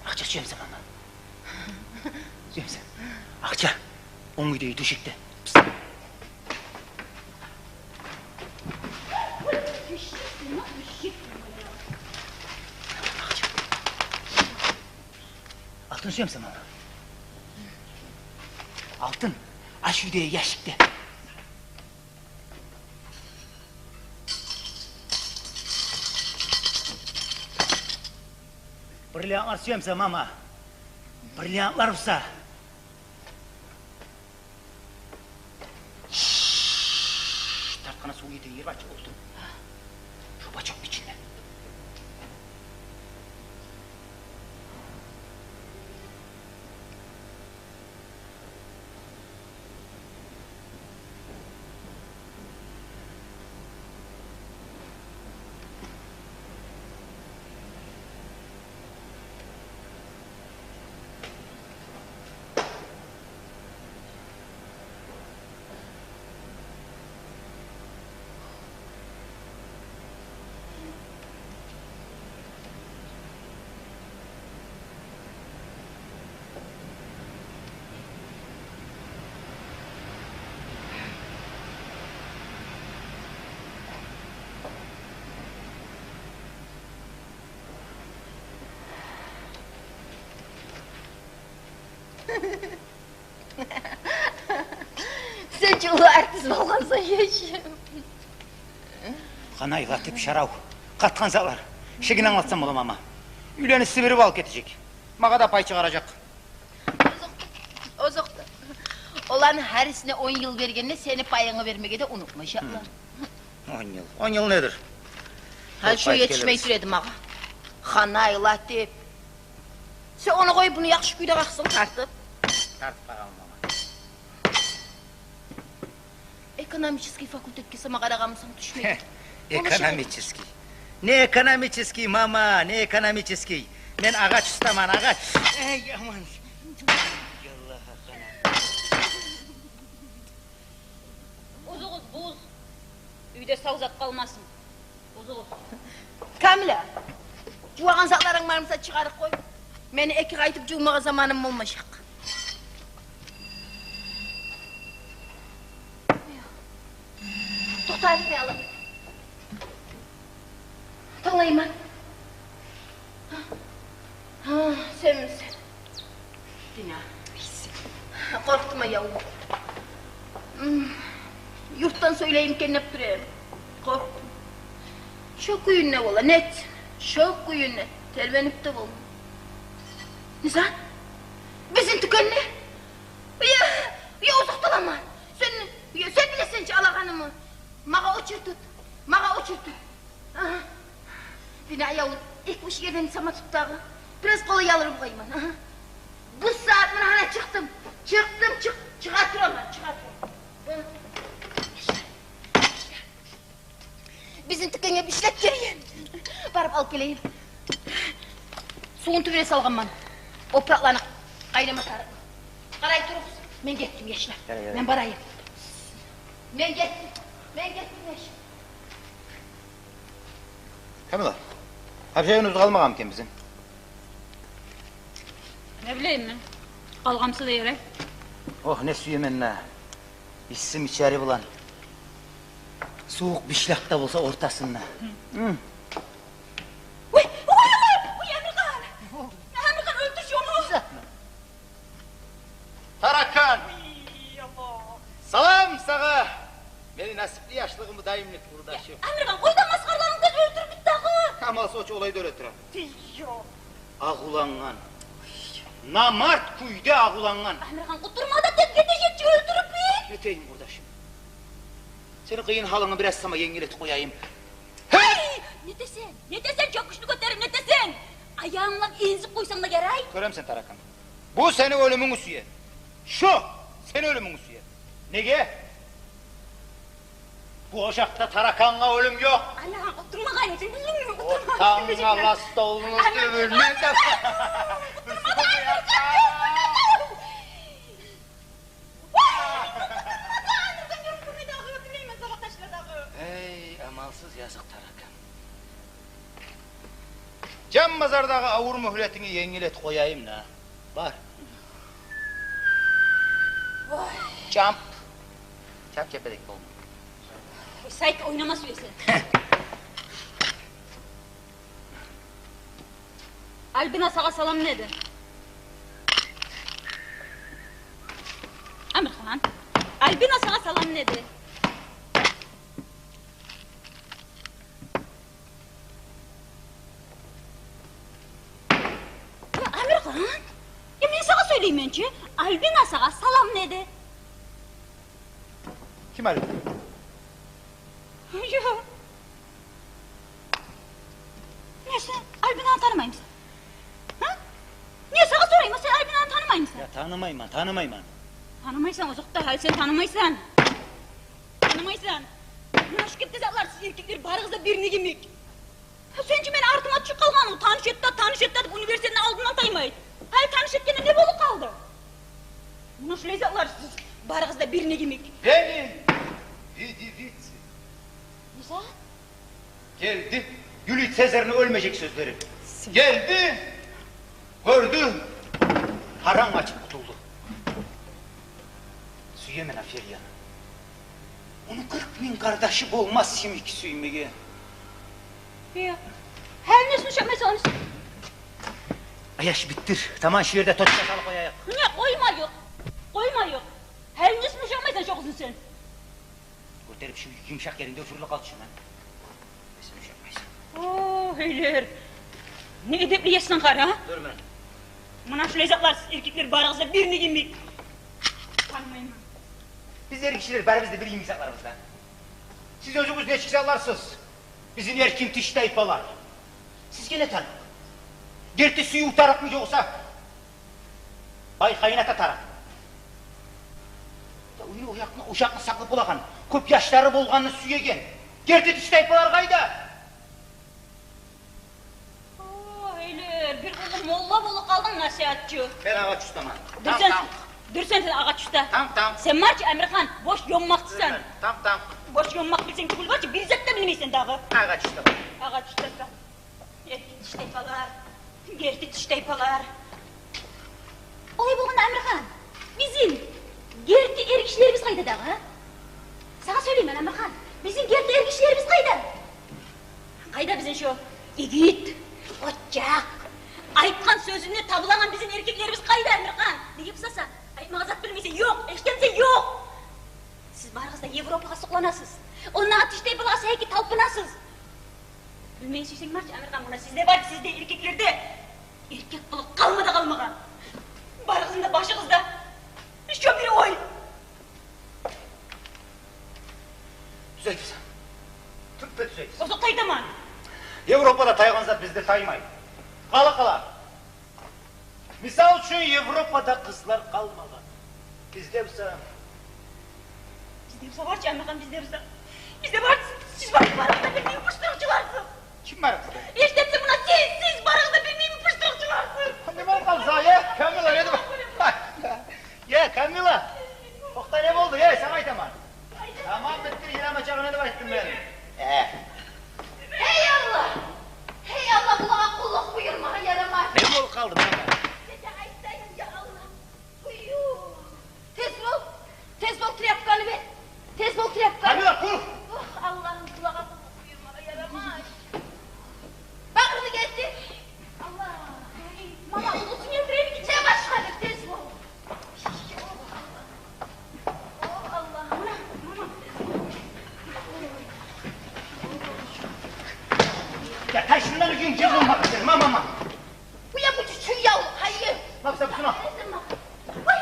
Акъча сюемисен, мама? Сюемисен? Акъча. Он гюйдеги тюшекде. Алтын сюемисен, мама? Алтын. Аш уьйдеги ящикде. Бриллиантлар сюемисен, мама? Бриллиантлар буса. Шш, тартгъанда сув гете ер бар чы, олтур. Шо бачокну ичинде. Сен чи уллу артист болгъансан, яшым. Ханайлатып шарав, къатгъан затлар. Шегин англатсам боламы, мама? Уьйлени сибирип алып гетежек. Магъа да пай чыгъаражакъ. Озокъда, озокъда. Оланы гьарисине он йыл бергенде, сени пайынгны бермеге де унутмажакълар. Он йыл. Он йыл недир? Гьали шо етишмей тура эди магъа. Ханайлатып. Сен ону къой, буну яхшы кюйде къакъсанг тартып. Тартып къагъанман, мама. Экономический факультетге сама къарагъанмысан, тюшмеди. Экономический? Не экономический, мама, не экономический? Мен агъач устаман, агъач. Эй, аман. Яллагь, къана. Бузугъуз, буз. Уьйде сав зат къалмасын. Бузугъуз. Камила, жувагъан затларынг бармыса, чыгъарып къой. Мени эки къайтып жувмагъа заманым болмажакъ. Токъта, бир алайым. Талайман. Гьа, сенмисен? Дина. Къоркъдум, аяв. М, юртдан сёйлейим экен деп тура эдим. Къоркъдум. Шо кюйюнде бола, нет. Шо кюйюнде. Тербенип де болмай. Не зат? Бизин тюкенни? Я, я, узакъ боламан. Сен, я, сен билесен чи алагъанымны. Магъа очередь тут. Магъа очередь тут. Агьа. Дина, аяв, эки-уьч ерден сама тут дагъы. Бираз къолай алып къойман. Агьа. Бу сагьат муна гьана чыкъдым. Чыкъдым, чыкъ-, чыгъа тураман, чыгъа тураман. Бизин тюкенге бишлек гелген. Барып алып гелейим. Сувну тюбюне салгъанман. Опуракъланы къайнама тарыкъ. Къарай туругъуз. Мен гетдим, яшлар. Гел, гел. Мен барайым. Мен гетдим. Мен гетдим, яшлар. Камила, гьапжайын уьзюп къалмагъанмы экен бизин? Не билейим мен. Къалгъан буса да ярай. Ох, не сюемен да. Исси мичари булан сувукъ бишлек де болса ортасында. Гьы. Уьй, уьй, уьй, уьй, Амирхан! Амирхан, оьлтюр шону! Таракан! Уьй, Аллагь! Салам сагъа! Мени насипли яшлыгъымны даимлик, къурдашым. Я, Амирхан, къой да масхараларынгны, оьлтюрюп бит дагъы! Амал соч олай да оьле турам. Тиё. Агъулангъан. Намарт кюйде агъулангъан. Амирхан, къутдурма да, тез гетежек чи, оьлтюрюп бит. Нетейим, къурдашым? Сени къыйын гьалынгны бираз сама енгил этип къояйым. Гьей! Нетесен? Нетесен, чёкгючню гётерип нетесен? Аягъынг булан энгизип къойсанг да ярай. Гёремисен, таракан. Бу сени оьлюмюнгню сюе. Шо сени оьлюмюнгню сюе. Неге? Бу ожакъда таракангъа оьлюм ёкъ. Ана, олтурмагъан эдинг, билдингми? Олтурмагъан. Олтурмагъан. Ана, столну тюбюне де. Олтурмагъан. Эй, амалсыз языкъ таракан. Жан базардагъы авур мюгьлетинги енгил этип къояйым да. Бар. Ой. Чамп. Чап-чапедек болма. Сайт ойнама сюесен. Альбина сагъа салам деди. Амирхан, Альбина сагъа салам деди. Я, Амирхан, я, мен сагъа сёйлеймен чи, Альбина сагъа салам деди. Ким Альбина? Жо. Не, сен Альбинаны танымаймысан? Гьа? Не, сагъа сорайман, сен Альбинаны танымаймысан? Я, танымайман, танымайман. Танымайсан, озокъда, гьали сен танымайсан. Танымайсан. Муна шу гетти затлар, сиз эркеклер барыгъыз да бир-биригиз йимик. Сен чи мени артыма тюшюп къалгъанмы, таныш эт де, таныш эт де деп, университетни алдындан таймай. Гьали таныш этгенде не болуп къалды? Муна шулай затлар, сиз барыгъыз да бир-биригиз йимик. Вени, види вици. Не зат? Гелди Юлий Цезарьны оьлмежек сёзлери. Гелди, гёрдю, гьарам ачып къутулду. Сюемен Офелияны. Ону къыркъ минг къардашы болмас йимик сюймеге. Э, гьали несин ушатмайсан? Аяш, битдир. Таман, шу ерде точка салып къояйыкъ. Не, къоймайыкъ. Къоймайыкъ. Гьали несин ушатмайсан шо къызны сен? Гётерип шу йымышакъ еринде уьфюрюлюп къалды шу, мен. Несин ушатмайсан? О, гьейлер. Не эдепли ясдан къара. Дюр мен. Муна шулай затлар, сиз эркеклер барыгъыз да бир-биригиз йимик. Танымайман. Биз эркишилер барыбыз да бир йимик затларбыз да. Сиз оьзюгюз нечик затларсыз? Бизин эркин тиштайпалар. Сизге не тарыкъ? Герти сююв тарыкъмы ёкъса бай къайната тарыкъмы? Я, уьйню, ожакъны, ожакъны сакълап болагъан, кёп яшлары болгъанны сюеген герти тиштайпалар къайда? О, гьейлер, бир уллу молла болуп къалдынг, насигьатчы. Мен агъач устаман. Дюр сен, танк, танк. Дюр сен, сен агъач уста. Танк, танк. Сен бар чы, Амирхан, бош ёммакъчысан. Дюр мен. Танк, танк. Бош ёммакъ билсенг тюгюл, бар чы, бир зат да билмейсен дагъы. Агъач устаман. Агъач устаман. Герти тиштайпалар. Герти тиштайпалар. Олай болгъанда, Амирхан, бизин герти эркишилерибиз къайда дагъы, а? Сагъа сёйлеймен, Амирхан, бизин герти эркишилерибиз къайда? Къайда бизин шо игит, къоччакъ, айтгъан сёзюнде табулагъан бизин эркеклерибиз къайда, Амирхан? Неге бусаса, айтмагъа зат билмейсен, ёкъ, эшитемисен, ёкъ. Сиз барыгъыз да Европагъа сукъланасыз. Ондагъы тиштайпалагъа саякъ талпынасыз. Билмей сюйсенг, бар чы, Амирхан, муна сизде бар, сизде, эркеклерде. Эркек болуп къалма да къалмагъа. Барыгъызны да башыгъызда шо бир ой. Тюз айтасан. Тюппе-тюз айтасан. Озокъда, айтаман. Европада тайгъан зат бизде таймай. Къала, къала. Мисал учун, Европада къызлар къалмагъан. Бизде буса... Бизде буса, бар чы, Амирхан, бизде буса. Бизде бар, сиз бар, барыгъыз да бир йимик пыштырыкъчыларсыз. Ким бар бизде? Эшитемисен, муна сиз, сиз барыгъыз да бир йимик пыштырыкъчыларсыз. Не болуп къалды сагъа, я? Камила, не болуп... Я, Камила! Токъта, не болду? Эй, сагъа айтаман. Тамам, битдир, йылама чакъы, не деп айтдым мен? Э. Гьей Аллагь! Гьей Аллагь, булагъа къуллукъ буюрмагъа ярамай. Не болуп къалды, мама? Сизге айтайым, я Аллагь. Уюй. Тез бол. Тез бол, тряпканы бер. Тез бол, тряпканы. Камила, тур! Ох, Аллагьым, булагъа къуллукъ буюрмагъа ярамай. Багъырны гелтир. Аллагь. Мама, уллусун гелтирейим. Сен башгъа бир, тез бол. О, Аллагь. О, Аллагь. Мама, мама. Я, тайшындан уьйюн гел болмагъа сен, мама, мама. Бу я, бу чучун яв, гьайы. Лап сен бусуна. Ой,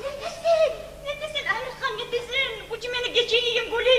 нетесен, нетесен, Амирхан, нетесен? Бу чу мени гече ийген гёлей.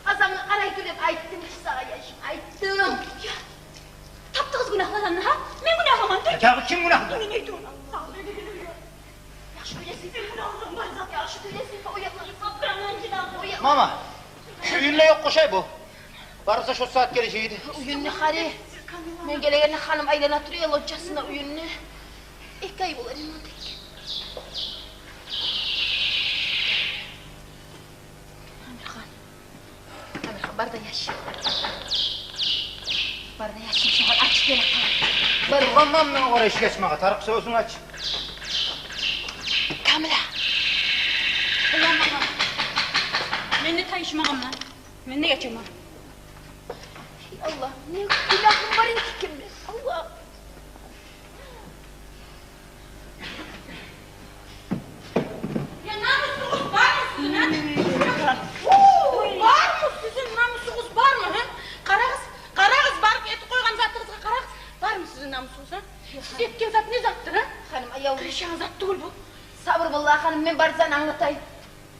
Азамны къарай тур деп айтдым сагъа, яшым, айтдым. Я, таптыгъыз гюнагьлы адамны, гьа? Мен гюнагьлыман, тюгюл. Дагъы ким гюнагьлы? Мен айтаман, Аллагь. Яхшы билесен, сен гюнагьлыгъынг бар зат, яхшы билесен, о якъланы. Мама, уьюнде ёкъ ошай бу. Барса шо сагьат гележек эди. Уьюнде къари. Мен гелегенде ханым айлана тура лоджиясында уьюнде. Эки ай бола ремонт этген. Амирхан. Амирхан, бар да яш. Бар да яш, шогъар ач геле къала. Бар. Тургъанман мен огъар эшик ачмагъа. Тарыкъ, сен оьзюнг ач. Камила. Къыямагъа. Мен де тайышмагъанман. Мен де ячаман. Эй Аллагь, не гюнагьым бар экен мен, Аллагь. Я намусугъуз бармы сизин, а? Фу, бармы сизин намусугъуз, бармы, а? Къарагъыз, къарагъыз, барып этип къойгъан затыгъызгъа къарагъыз. Бармы сизин намусугъуз, а? Сиз этген зат не затдыр, а? Ханым, аявлу. Тырышагъан зат тюгюл бу. Сабур бол, ханым, мен бар затны англатайым.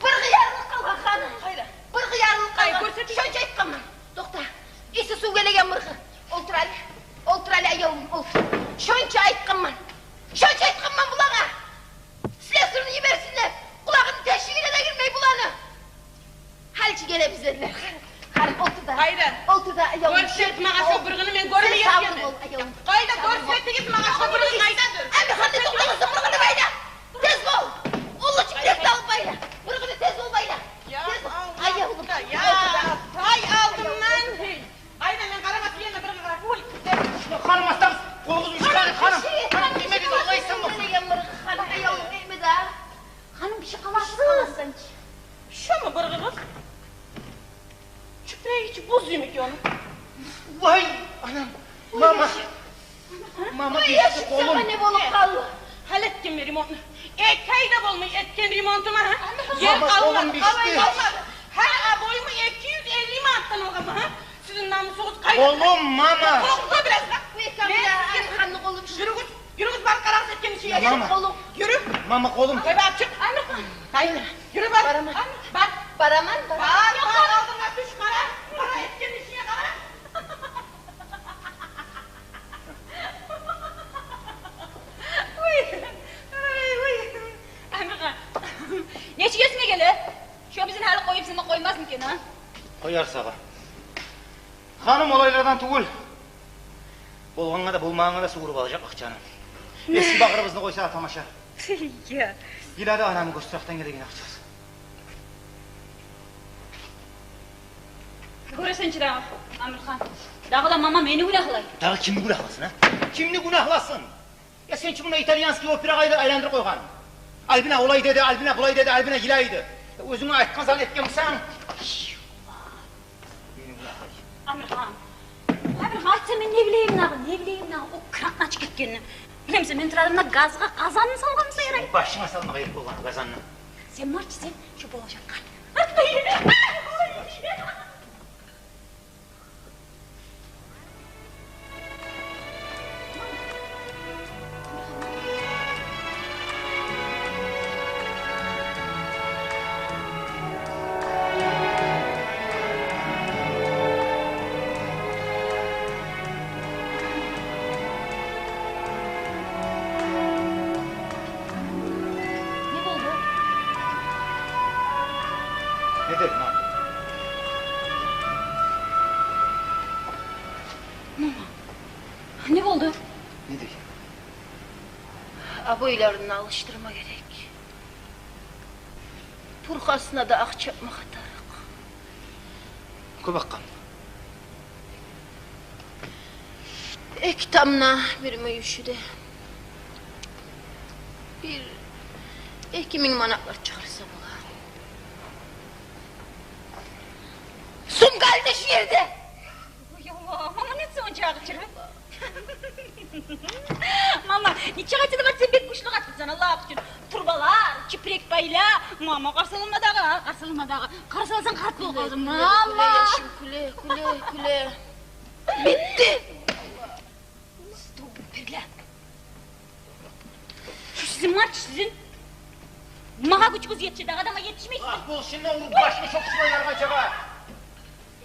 Быргъы ярылып къалгъан, ханым. Къайда? Быргъы ярылып къалгъан. Къай, гёрсет. Шонча айтгъанман. Токъта. Иси сув гелеген быргъы. Олтур гьали. Олтур гьали, аявлум, олтур. Шонча айтгъанман. Шонча айтгъанман булагъа. Слесарьны йиберсинлер. Къулагъыны тешигине де гирмей буланы. Гьали чи гелебиз дедилер. Ханым, олтур да. Къайда? Олтур да, аявлум. Гёрсет магъа шо быргъыны, мен гёрмей этгенмен. Къайда, гёрсетигиз магъа шо быргъы къайдадыр? Амирхан, токъта, шо быргъыны къайда? Тез бол. Уллу чипрекни алып байла. Быргъыны тез бол байла. Я Аллагь, я, тай алдымдан, гьей. Къайда, мен къарамас ерде быргъы къарап. Уй, къарамас да, къолугъузну чыгъарынг, ханым. Ханым, неме дейсен, Аллагь, сен болсун. Ханым, аявлум, неме де? Ханым, бир шей къаласыз, къаласанчы. Шомы быргъыгъыз? Чюпюреги чи буз йимик ону. Вай, анам, мама. Мама, ой, битди, яшым, къолум. Сагъа не болуп къалды? Гьали этгенмен ремонтну. Эки ай да болмай этген ремонтум, а? Мама, къолум битди. Гьар обойну эки юз элли манатдан алгъанман, а? Сизин намусугъуз къайда? Къолум, мама. Токъта бираз. Уй, Камила, Амирханны къолу битди. Юрюгюз, юрюгюз, барып къарагъыз этген ишигизге. Я, мама. Къолу. Юрю. Мама, къолум. Къой, бар, чыкъ. Амирхан. Къайда? Юрю, бар. Бараман. Бар. Бараман, бараман. Бар, бар, алдынга тюш, къара. Къара, этген ишинге къара. Уй, уй, уй. Амирхан, нечик эсинге геле? Шо бизин гьали къоюп, сени къоймасмы экен, а? Къояр сагъа. Ханым, олайлардан тюгюл. Болгъангъа да, болмагъангъа да сугъуруп алажакъ акъчаны. Эски багъырыбызны къойса да тамаша. Я. Йылады анамны гёз туракъдан гелеген акъчасы. Гёресен чи дагъы, Амирхан. Дагъы да мама мени гюнагьлай. Дагъы кимни гюнагьласын, а? Кимни гюнагьласын? Я сен чи муна итальянский операгъа айландырып къойгъан. Альбина олай деди, Альбина булай деди, Альбина йылайды. Я оьзюнг айтгъан затны этген бусанг. Мени гюнагьлай. Амирхан. Амирхан, айтса, мен не билейим дагъы, не билейим дагъы о кран ачып гетгенни. Билемисен, мен турарымда газгъа къазанны салгъанмысан ярай? Башынга салмагъа герек болгъан къазанны. Сен бар чы, сен шо болажакъгъа. Не болду? Не деди, мама? Мама, не болду? Не деди? Обойларын алышдырма герек. Пурхасына да акъча тапмагъа тарыкъ. Кёп акъгъанмы? Эки таман бир мюйюшю де. Бир эки минг манатлар чыгъарса бола. Гьали де шу ерде. Ой, Аллагь, мама, не сен онча къычырып? Мама, нечик айтса да бар, сен бек гючлю къатынсан, Аллагь учун. Турбалар, чипирек пайла. Мама, къарсалама дагъы, къарсалама дагъы. Къарсаласанг, къарт болуп къалдым. Кюле, кюле, Аллагь, яшым, кюле, кюле, кюле. Битди. Сиз тюгюл, перла. Шу сизин бар чы, сизин. Магъа гючюгюз етише, дагъы адамгъа етишмейсиз. Агь, болушундан уруп башынгны шокъ шулай яргъанчагъа.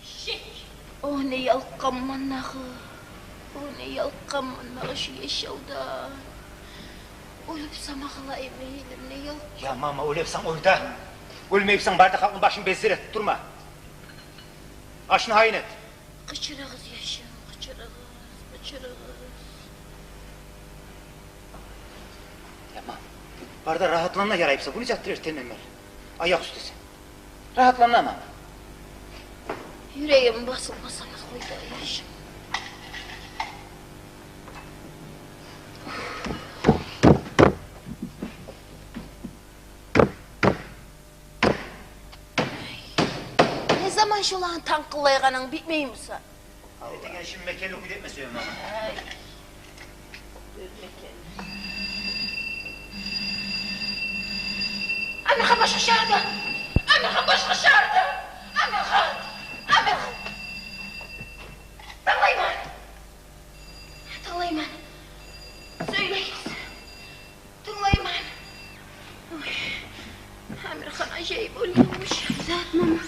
Эшек. О, не ялкъгъанман дагъы. О, не ялкъгъанман дагъы шу яшавдан. Оьлюп сама къалайым, мейлим, не ялкъгъан. Я мама, оьле бусанг, оьл да. Оьлмей бусанг, бар да халкъны башын бездир эт, турма. Ашны гьайын эт. Къычырыгъыз, яшым, къычырыгъыз, къычырыгъыз. Я мама, бар да рагьатлан да, ярай буса, гюн узатдыр эртенден берли. Аякъ уьстюсен. Рагьатлан да, мама. Юрегим басылмаса, къой да, яшым. Не заман шоланы танкъыллайгъанынг битмей буса? Этеген ишим мекенли кюйде этме сюемен, мама. Ай. Амирхан башгъа шагьарда. Амирхан башгъа шагьарда. Амирхан. Амирхан. Тынглайман. Тынглайман. Сёйлегиз. Тынглайман. Ой, Амирхан ажайып оьлгенмиш. Зат, мама.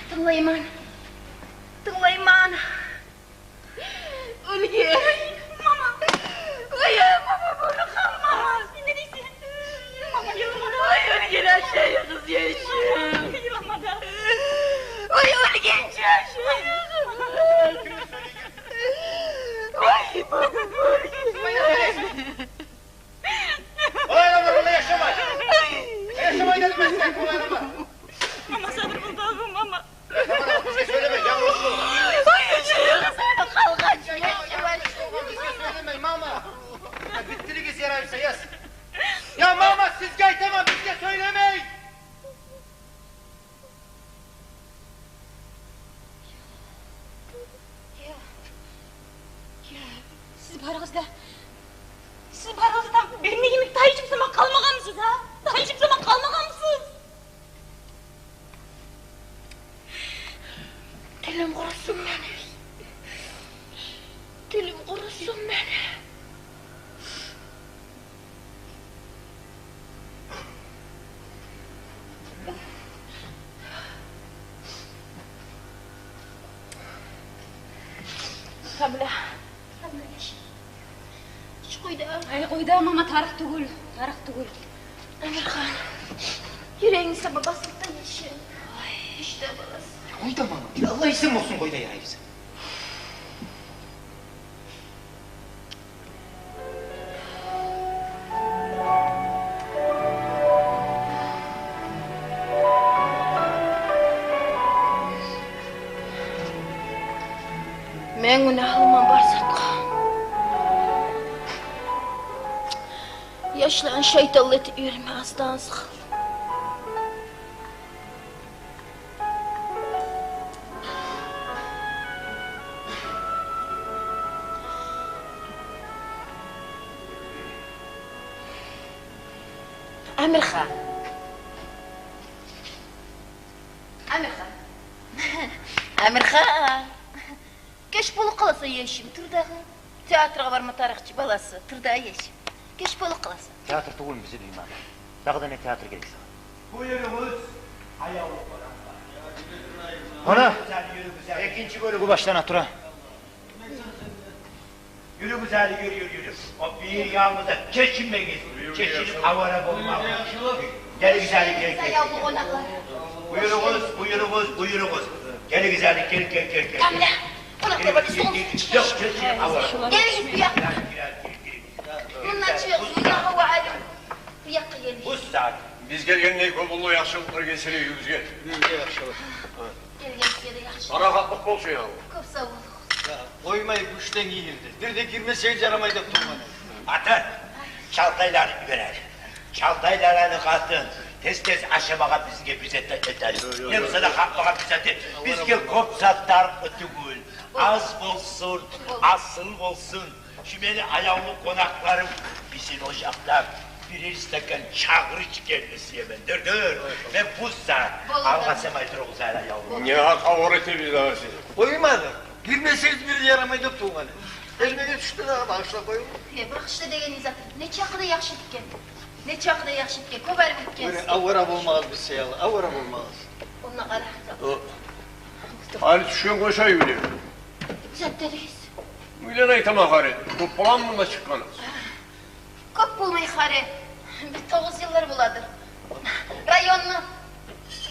Тынглайман. Тынглайман. Оьлген. Ой, мама. Ой, мама, буну къалма. Мама, сен не дейсен? Мама, йылама да. Ой, оьлген ажайып къыз яшым. Мама, йылама да. Ой, оьлген яшым. Ой, мама, оьлген. Олай да бар, олай яшамай. Яшамай дедим мен сизге, олай да бар. Мама, сабур бол дагъы, мама. Бизге сёйлеме, янгыз бол. Ой, ой, ой, ой, къалгъан. Бизге сёйлеме, мама. Я, битдиригиз, ярай буса, яс. Я, мама, сизге айтаман, бизге сёйлемей. Я, я, сиз барыгъыз да, сиз барыгъыз да, бермегенлик тайышып сама къалмагъанмысыз, а? Тайышып сама къалмагъанмысыз? Тилим къурусун мени. Тилим къурусун мени. Камиля. Камиля, яшым. Ич къой да. Ай, къой да, мама, тарыкъ тюгюл, тарыкъ тюгюл. Амирхан, юрегинг сама басылды да, яшым. Ай, иш де баласы. Къой да, мама, бир Аллагь изин болсун, къой да, ярай буса. Мен гюнагьлыман бар затгъа. Яшланы шайтанлы этип йиберме аздан сакъ. Амирхан. Амирхан. Амирхан. Геч болуп къаласан, яшым, тур дагъы. Театргъа барма тарыкъ чы, баласы. Тур дагъы, яшым. Геч болуп къаласан. Театр тюгюлмю бизин уьй, мама? Дагъы да не театр герек сагъа? Буюругъуз, аявлу къонакълар. Муна, экинчи бёлюгю башлана тура. Юрюгюз гьали, юрю, юрю, юрю. О бир яныбызда чечинмегиз. Чечинип авара болмагъыз. Гелигиз гьали, гел, гел, гел. Буюругъуз, буюругъуз, буюругъуз. Гелигиз гьали, гел, гел, гел, гел. Камиля, къонакълар бар, стол. Ёкъ, чечинип авара болмагъыз. Гелигиз бу якъгъа. Гелигиз, гелигиз, гелигиз. Мундан чыгъыгъыз, уьйге гьава алыгъыз. Бу якъгъа гелигиз. Бу сагьат. Биз гелгенде кёп уллу яхшылыкълар гелсин уьюбюзге. Уьюбюзге яхшылыкъ. Гелгенигизге де яхшылыкъ. Парахатлыкъ болсун, я Аллагь. Кёп сав болугъуз. Я, къоймай гючлен гийирди. Бир де гирмесегиз ярамай деп тургъан эди. Ата, Чалтайланы йибер гьали. Чалтайланы къатын. Тез-тез ашамагъа бизге бир зат этели. Не буса да къатмагъа бир зат эт. Бизге кёп затлар тюгюл. Аз болсун, асыл болсун. Шу мени аявлу къонакъларым, бизин ожакъда бирер стакан чагъыр ичгенни сюемен. Дюр, дюр. Мен бу сагьат алгъасамай туругъуз гьали, аявлу. Не гьакъы авур этебиз дагъы сизин. Къоймады. Гирмесегиз бир ярамай деп тургъан. Элмеге тюшдю дагъы, багъышлап къоюгъуз. Э, багъышла дегенигиз зат. Нечакъы да яхшы этген. Нечакъы да яхшы этген. Кёп арив этген. Авара болмагъыз биз саялы, авара болмагъыз. Онда къара. О. Гьали тюшген къошай уьйлеге. Зат дедигиз. Уьйлеге айтаман гьали. Кёп боламы мунда чыкъгъаныгъыз? Кёп болмай гьали. Бир тогъуз йыллар боладыр. Районну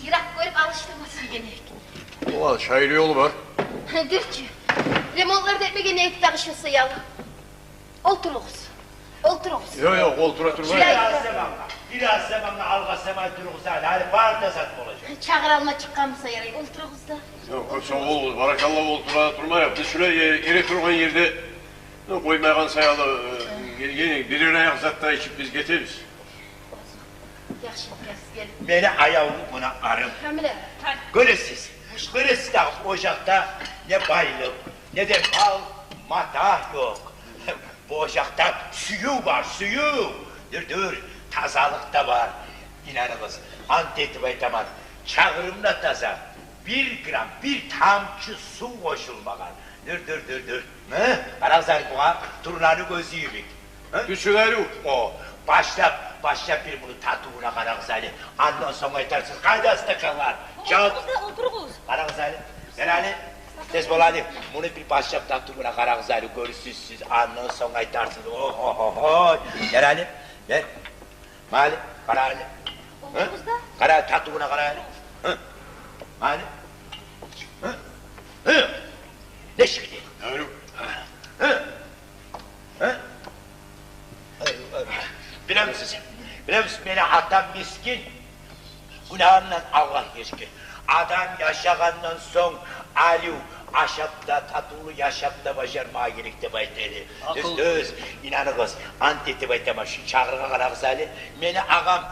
йыракъ гёрюп алышдырма сюйген эдик. Олай шайлы ёлу бар. Дюр чю. Ремонтлар да этмеген эдик дагъы шо саялы. Олтуругъуз. Олтуругъуз. Ёкъ, ёкъ, олтура турмай. Бираз замангъа, бираз замангъа алгъасамай туругъуз гьали. Гьали бары да зат болажакъ. Чагъыр алма чыкъгъан буса ярай. Олтуругъуз да. Ёкъ, кёп сав болугъуз. Баракалла, олтура турмайыкъ. Биз шулай, э, эре тургъан ерде, ну, къоймайгъан саялы, э, гелген бирер аякъ зат да ичип биз гетебиз. Яхшы этгенсиз, гелип. Мени аявлу къонакъларым. Гёресиз, гёресиз дагъы, ожакъда не байлыкъ, не де мал-матагь ёкъ. Бу ожакъда сююв бар, сююв. Дюр, дюр, тазалыкъ да бар. Инаныгъыз, ант этип айтаман, чагъырым да таза. Бир грамм, бир тамчы сув къошулмагъан. Дюр, дюр, дюр, дюр. Гьы? Къарагъыз гьали бугъар, турнаны гёзю йимик. Гьы? Тюшюрерик. О, башлап, башлап бир муну татывуна къарагъыз гьали. Андан сонг айтарсыз. Къайда стаканлар? Олтуругъуз да, олтуругъуз. Къарагъыз гьали. Бер гьали. Тез бол гьали. Муну бир башлап татывуна къарагъыз гьали. Гёрерсиз сиз. Андан сонг айтарсыз. О-хо-хо-хо. Бер гьали. Бер. Мали, къара гьали. Олтуругъуз да. Къара, татывуна къара гьали. Гьы? Мали. Гьы? Гьы? Нечик эди? Гьы? Гьы? Билемисиз, билемисиз, мени атам мискин, гюнагьындан Аллагь гечген. Адам яшагъандан сонг арив ашап да, татывлу яшап да бажармагъа герек деп айта эди. Дюз, дюз, инаныгъыз, ант этип айтаман, шу чагъыргъа къарагъыз гьали. Мени агъам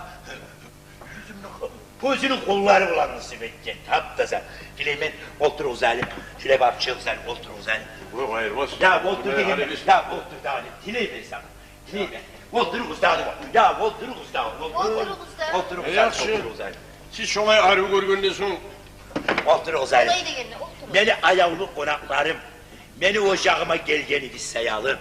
Оьзюню къоллары булан нысып этген, тап-таза. Тилеймен, олтуругъуз гьали. Шулай барып чыгъыгъыз гьали, олтуругъуз гьали. Ёкъ, айырмас. Я, олтур дегенде, я, олтур дагъы, тилеймен сагъа. Тилеймен. Олтуругъуз дагъы. Я, олтуругъуз дагъы. Олтур. Олтуругъуз дагъы. Олтуругъуз гьали. Яхшы. Олтуругъуз гьали. Сиз шолай арив гёргенден сонг. Олтуругъуз гьали. Олай дегенде, олтуругъуз. Мени аявлу къонакъларым. Мени ожагъыма гелгенигиз саялы,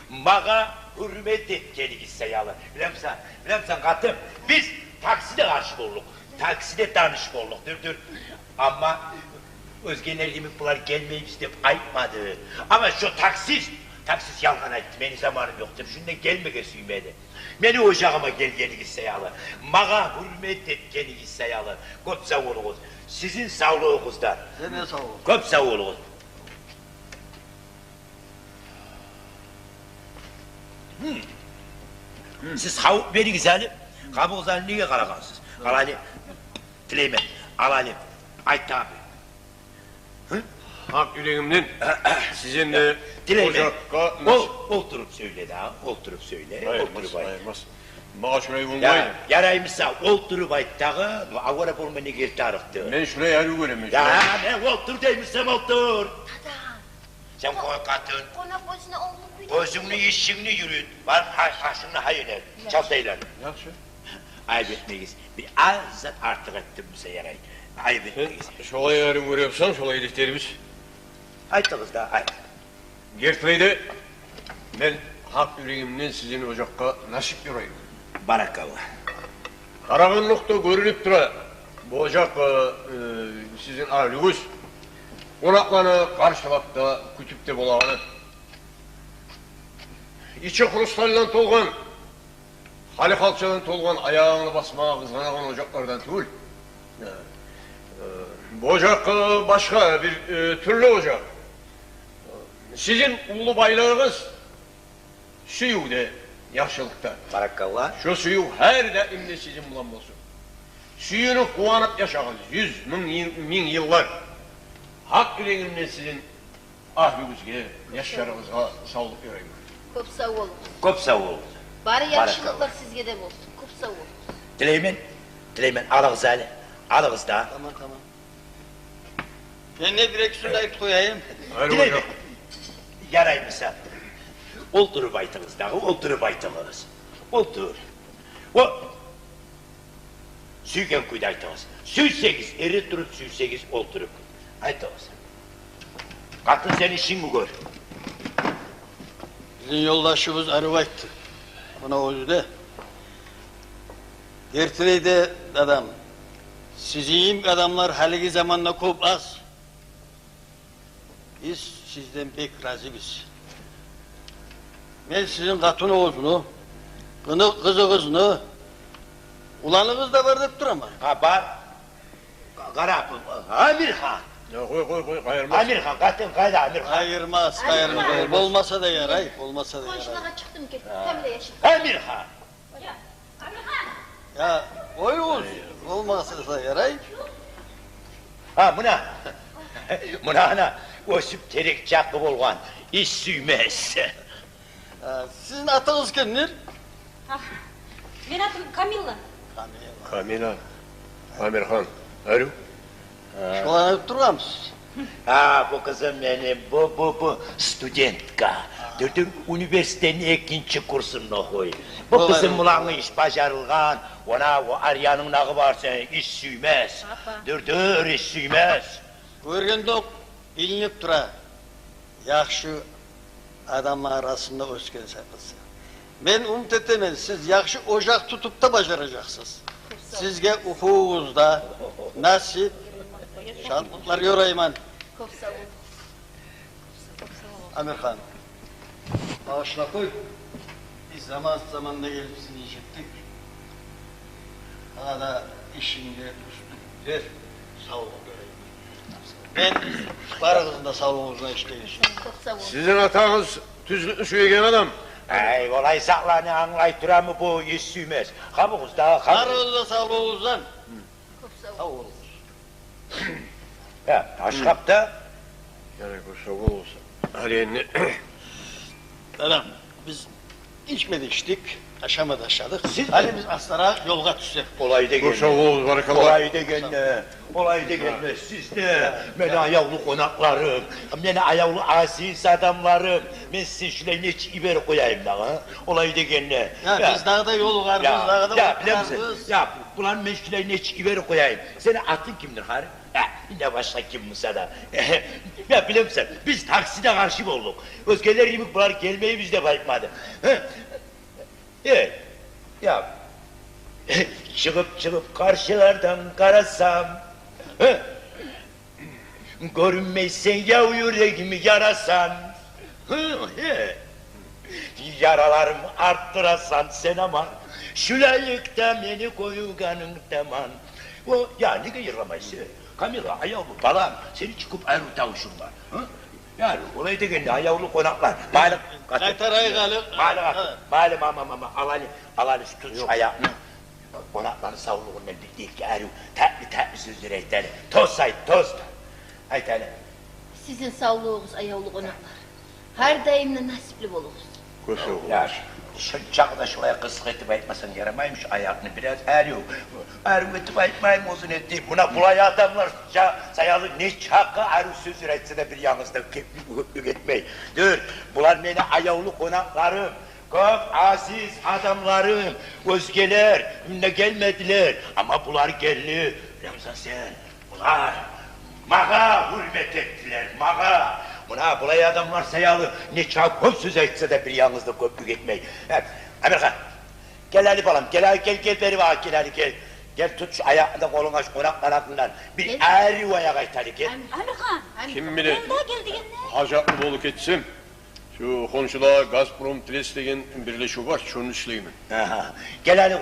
магъа гьюрмет этгенигиз саялы. Билемисен, билемисен, къатын, биз таксиде къаршы болдукъ, таксиде таныш болдукъ, дюр, дюр. Амма оьзгелер йимик булар гелмейбиз деп айтмады. Амма шо таксист, таксист ялгъан айтды, мени заманым ёкъ деп, шунда гелмеге сюймеди. Мени ожагъыма гелгенигиз саялы, магъа гьюрмет этгенигиз саялы кёп сав болугъуз. Сизин савлугъугъуздан. Сизин де савлугъугъуз. Кёп сав болугъуз. Гьм. Гьм. Сиз къабукъ беригиз гьали. Къабугъугъузгъа неге къарагъансыз? Къара гьали, тилеймен. Ал гьали. Айт дагъы. Гьы? Гьакъ юрегимден сизин де, тилеймен, ожакъгъа... Ол, олтуруп сёйле дагъы, олтуруп сёйле. Айырмас, олтуруп айт. Айырмас. Магъа шулай болмайды. Я, яраймы сагъа, олтуруп айт дагъы, авара болма неге тарыкъды? Мен шулай арив гёремен, я, шулай. Мен олтур деймисем, олтур. Дада. Сен къой, къатын. Къонакъ оьзюне онгун кюйде. Оьзюнгню ишингни юрют. Бар, аш-, ашынгны гьайын эт. Яхшы. Чалтайлан. Яхшы. Айып этмегиз. Бир аз зат артыкъ этдим буса ярай. Айып этмегиз. Сен шолай арив гёрсенг, шолай этербиз. Айтыгъыз да, айт. Гертлей де, мен гьакъ юрегимден сизин ожакъгъа насип ёрайман. Баракалла. Къарагъанлыкъда гёрюнюп тура, бу ожакъ, э, сизин агьлюгюз къонакъланы къаршылап да, кютюп де болагъаны. Ичи хрустальдан толгъан, хали халчадан толгъан, аягъынгны басмагъа къызгъанагъан ожакълардан тюгюл. Э, э, бу ожакъ, э, башгъа бир, э, тюрлю ожакъ. Сизин уллу байлыгъыгъыз сюювде, яхшылыкъда. Баракалла. Шо сююв гьар даим де сизин булан болсун. Сююнюп, къуванып яшагъыз юз, минг йыл-, минг йыллар. Гьакъ юрегимден сизин агьлюгюзге, яшларыгъызгъа савлукъ ёрайман. Кёп сав болугъуз. Кёп сав болугъуз. Бары яхшылыкълар сизге де болсун. Кёп сав болугъуз. Тилеймен. Сюлейман, алыгъыз гьали. Алыгъыз да. Тамам, тамам. Мен де бир-эки сёз айтып къояйым. Гьали, тилеймен. Яраймы сагъа? Олтуруп айтыгъыз дагъы, олтуруп айтыгъыз. Олтур. О, сюйген кюйде айтыгъыз. Сюйсегиз эре туруп, сюйсегиз олтуруп. Айтыгъыз. Къатын, сен ишингни гёр. Бизин ёлдашыбыз арив айтды. Муна оьзю де. Гертилей де, дадам, сизин йимик адамлар гьалиги заманда кёп аз. Биз сизден бек разибиз. Мен сизин къатыныгъызны, къыны-, къызыгъызны, уланыгъыз да бар деп тураман. Гьа, бар. Къара, Амирхан. Я, къой, къой, къой, къайырмас. Амирхан, къатын къайда, Амирхан? Къайырмас, къайырмас. Амирхан. Болмаса да ярай, болмаса да ярай. Къоншулагъа чыкъдым, кетдим. Гьа. Камила яшап. Амирхан. Я, Амирхан. Я, къоюгъуз, болмаса да ярай. Гьа, муна. Муна, ана, оьсюп терек чакъы болгъан, иш сюймес. Гьа, сизин атыгъыз кимдир? Гьа, мени атым Камила. Камила. Камила. Амирхан. Арив. Шолай айтып тургъанмысыз? Гьа, бу къызым мени, бу, бу, бу студентка. Дюр, дюр, университетни экинчи курсунда охуй. Бу къызым булангъы иш бажарылгъан, она о арьянынг дагъы бар сени, иш сюймес. Апа. Дюр, дюр, иш сюймес. Гёргенде окъ билинип тура. Яхшы адамлар арасында оьсгенсен, къызым. Мен умут этемен, сиз яхшы ожакъ тутуп да бажаражакъсыз. Сизге укъугъугъузда насип, шатлыкълар ёрайман. Кёп сав бол. Амирхан, багъышла къой. Биз заман-заманда гелип сизин инжитдик. Сагъа да ишингде уьстюнлюклер, савлукъ берейим. Мен барыгъызны да савлугъугъузну ишлейим. Кёп сав бол. Сизин атагъыз тюзлюкню сюеген адам. Ай, олай затланы англай турамы бу иш сюймес? Къабугъуз да, къабугъуз. Барыгъызны да савлугъугъуздан. Кёп сав бол. Сав болугъуз. Я, ашкъап да. Яна кёп сав болугъуз. Гьали энни, адам, биз ичме де ичдик, ашама да ашадыкъ. Сиз гьали биз астаракъ ёлгъа тюшсек. Олай дегенде. Кёп сав болугъуз, баракалла. Олай дегенде, олай дегенде, сиз де, мени аявлу къонакъларым, мени аявлу азиз адамларым, мен сизин шулай нечик йиберип къояйым дагъы, а? Олай дегенде. Я, биз дагъы да ёлугъарбыз, дагъы да олтурарбыз. Я, билемисен? Я, буланы мен шулай нечик йиберип къояйым? Сени атынг кимдир, хари? Гьа, инде башгъа ким буса да. Я, билемисен, биз таксиде къаршы болдукъ. Оьзгелер йимик булар гелмейбиз деп айтмады. Гьа? Э, я. Чыгъып, чыгъып къаршылардан къарасам, гьа? Гёрюнмейсен, яв, юрегим ярасан. Гьы, гьы. Яраларым артдырасан сен аман. Шулайлыкъда мени гёргенинг таман. О, я, неге йырламайсан? Камила, аявлу балам, сени чы кёп арив тавушунг бар. Гьы? Я, олай дегенде, аявлу къонакълар, байлыкъ къайтарайыкъ гьали. Байлыкъ, гьа, байлыкъ, мама, мама, аланы, аланы, тут шу аякъны. Къонакъланы савлугъундан бир-эки арив татли-татли сёзлер айт гьали. Тос айт, тос. Айт гьали. Сизин савлугъугъуз, аявлу къонакълар. Гьар даим де насипли болугъуз. Кёп сав болугъуз. Я, шо, шо чакъда шолай къысгъа этип айтмасанг ярамаймы, шу аякъны бираз арив, арив этип айтмаймы, узун этип? Муна булай адамлар саялы нечакъы арив сёзлер айтса да, бир янгыз да кёп, кёплюк этмей. Дюр, булар мени аявлу къонакъларым. Кёп азиз адамларым, оьзгелер мунда гелмедилер, амма булар гелди. Рамзан, сен, булар магъа гьюрмет этдилер, магъа. Муна булай адамлар саялы нечакъы кёп сёз айтса да, бир янгыз да кёплюк этмей. Гьа, Амирхан, гел гьали, балам, гел гьали, гел, гел бери магъа, гел гьали, гел. Гел, тут шу аякъны да къолунга, шу къонакъланы атындан бир арив аякъ айт гьали, гел. Амирхан. Ким биле, мунда гел дегенде, гьажатлы болуп гетсем. Шу хоншуда «Газпром Трест» деген бирлешив бар, шонда ишлеймен. Агьа. Гел гьали,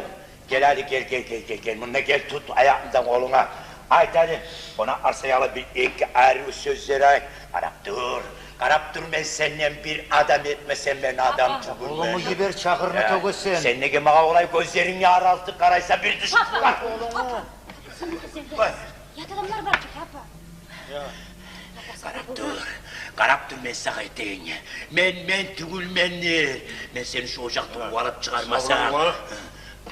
гел гьали, гел, гел, гел, гел, гел. Мунда гел, тут аякъны да къолунга. Айт гьали, къонакълар саялы бир-эки арив сёзлер айт. Къарап тур, къарап тур, мен сенден бир адам этмесем, мен адам тюгюлмен. Апа, уллунгну йибер, чакъырны тёгесен. Сен неге магъа олай гёзлеринг аралтып къарайсан, бир тюш. Апа, апа, апа, сени гёзлеринге ят адамлар бар чы, апа. Я. Къарап тур, къарап тур, мен сагъа айтайым. Мен, мен тюгюлмен. Мен сени шу ожакъдан къувалап чыгъармасам. Савлама.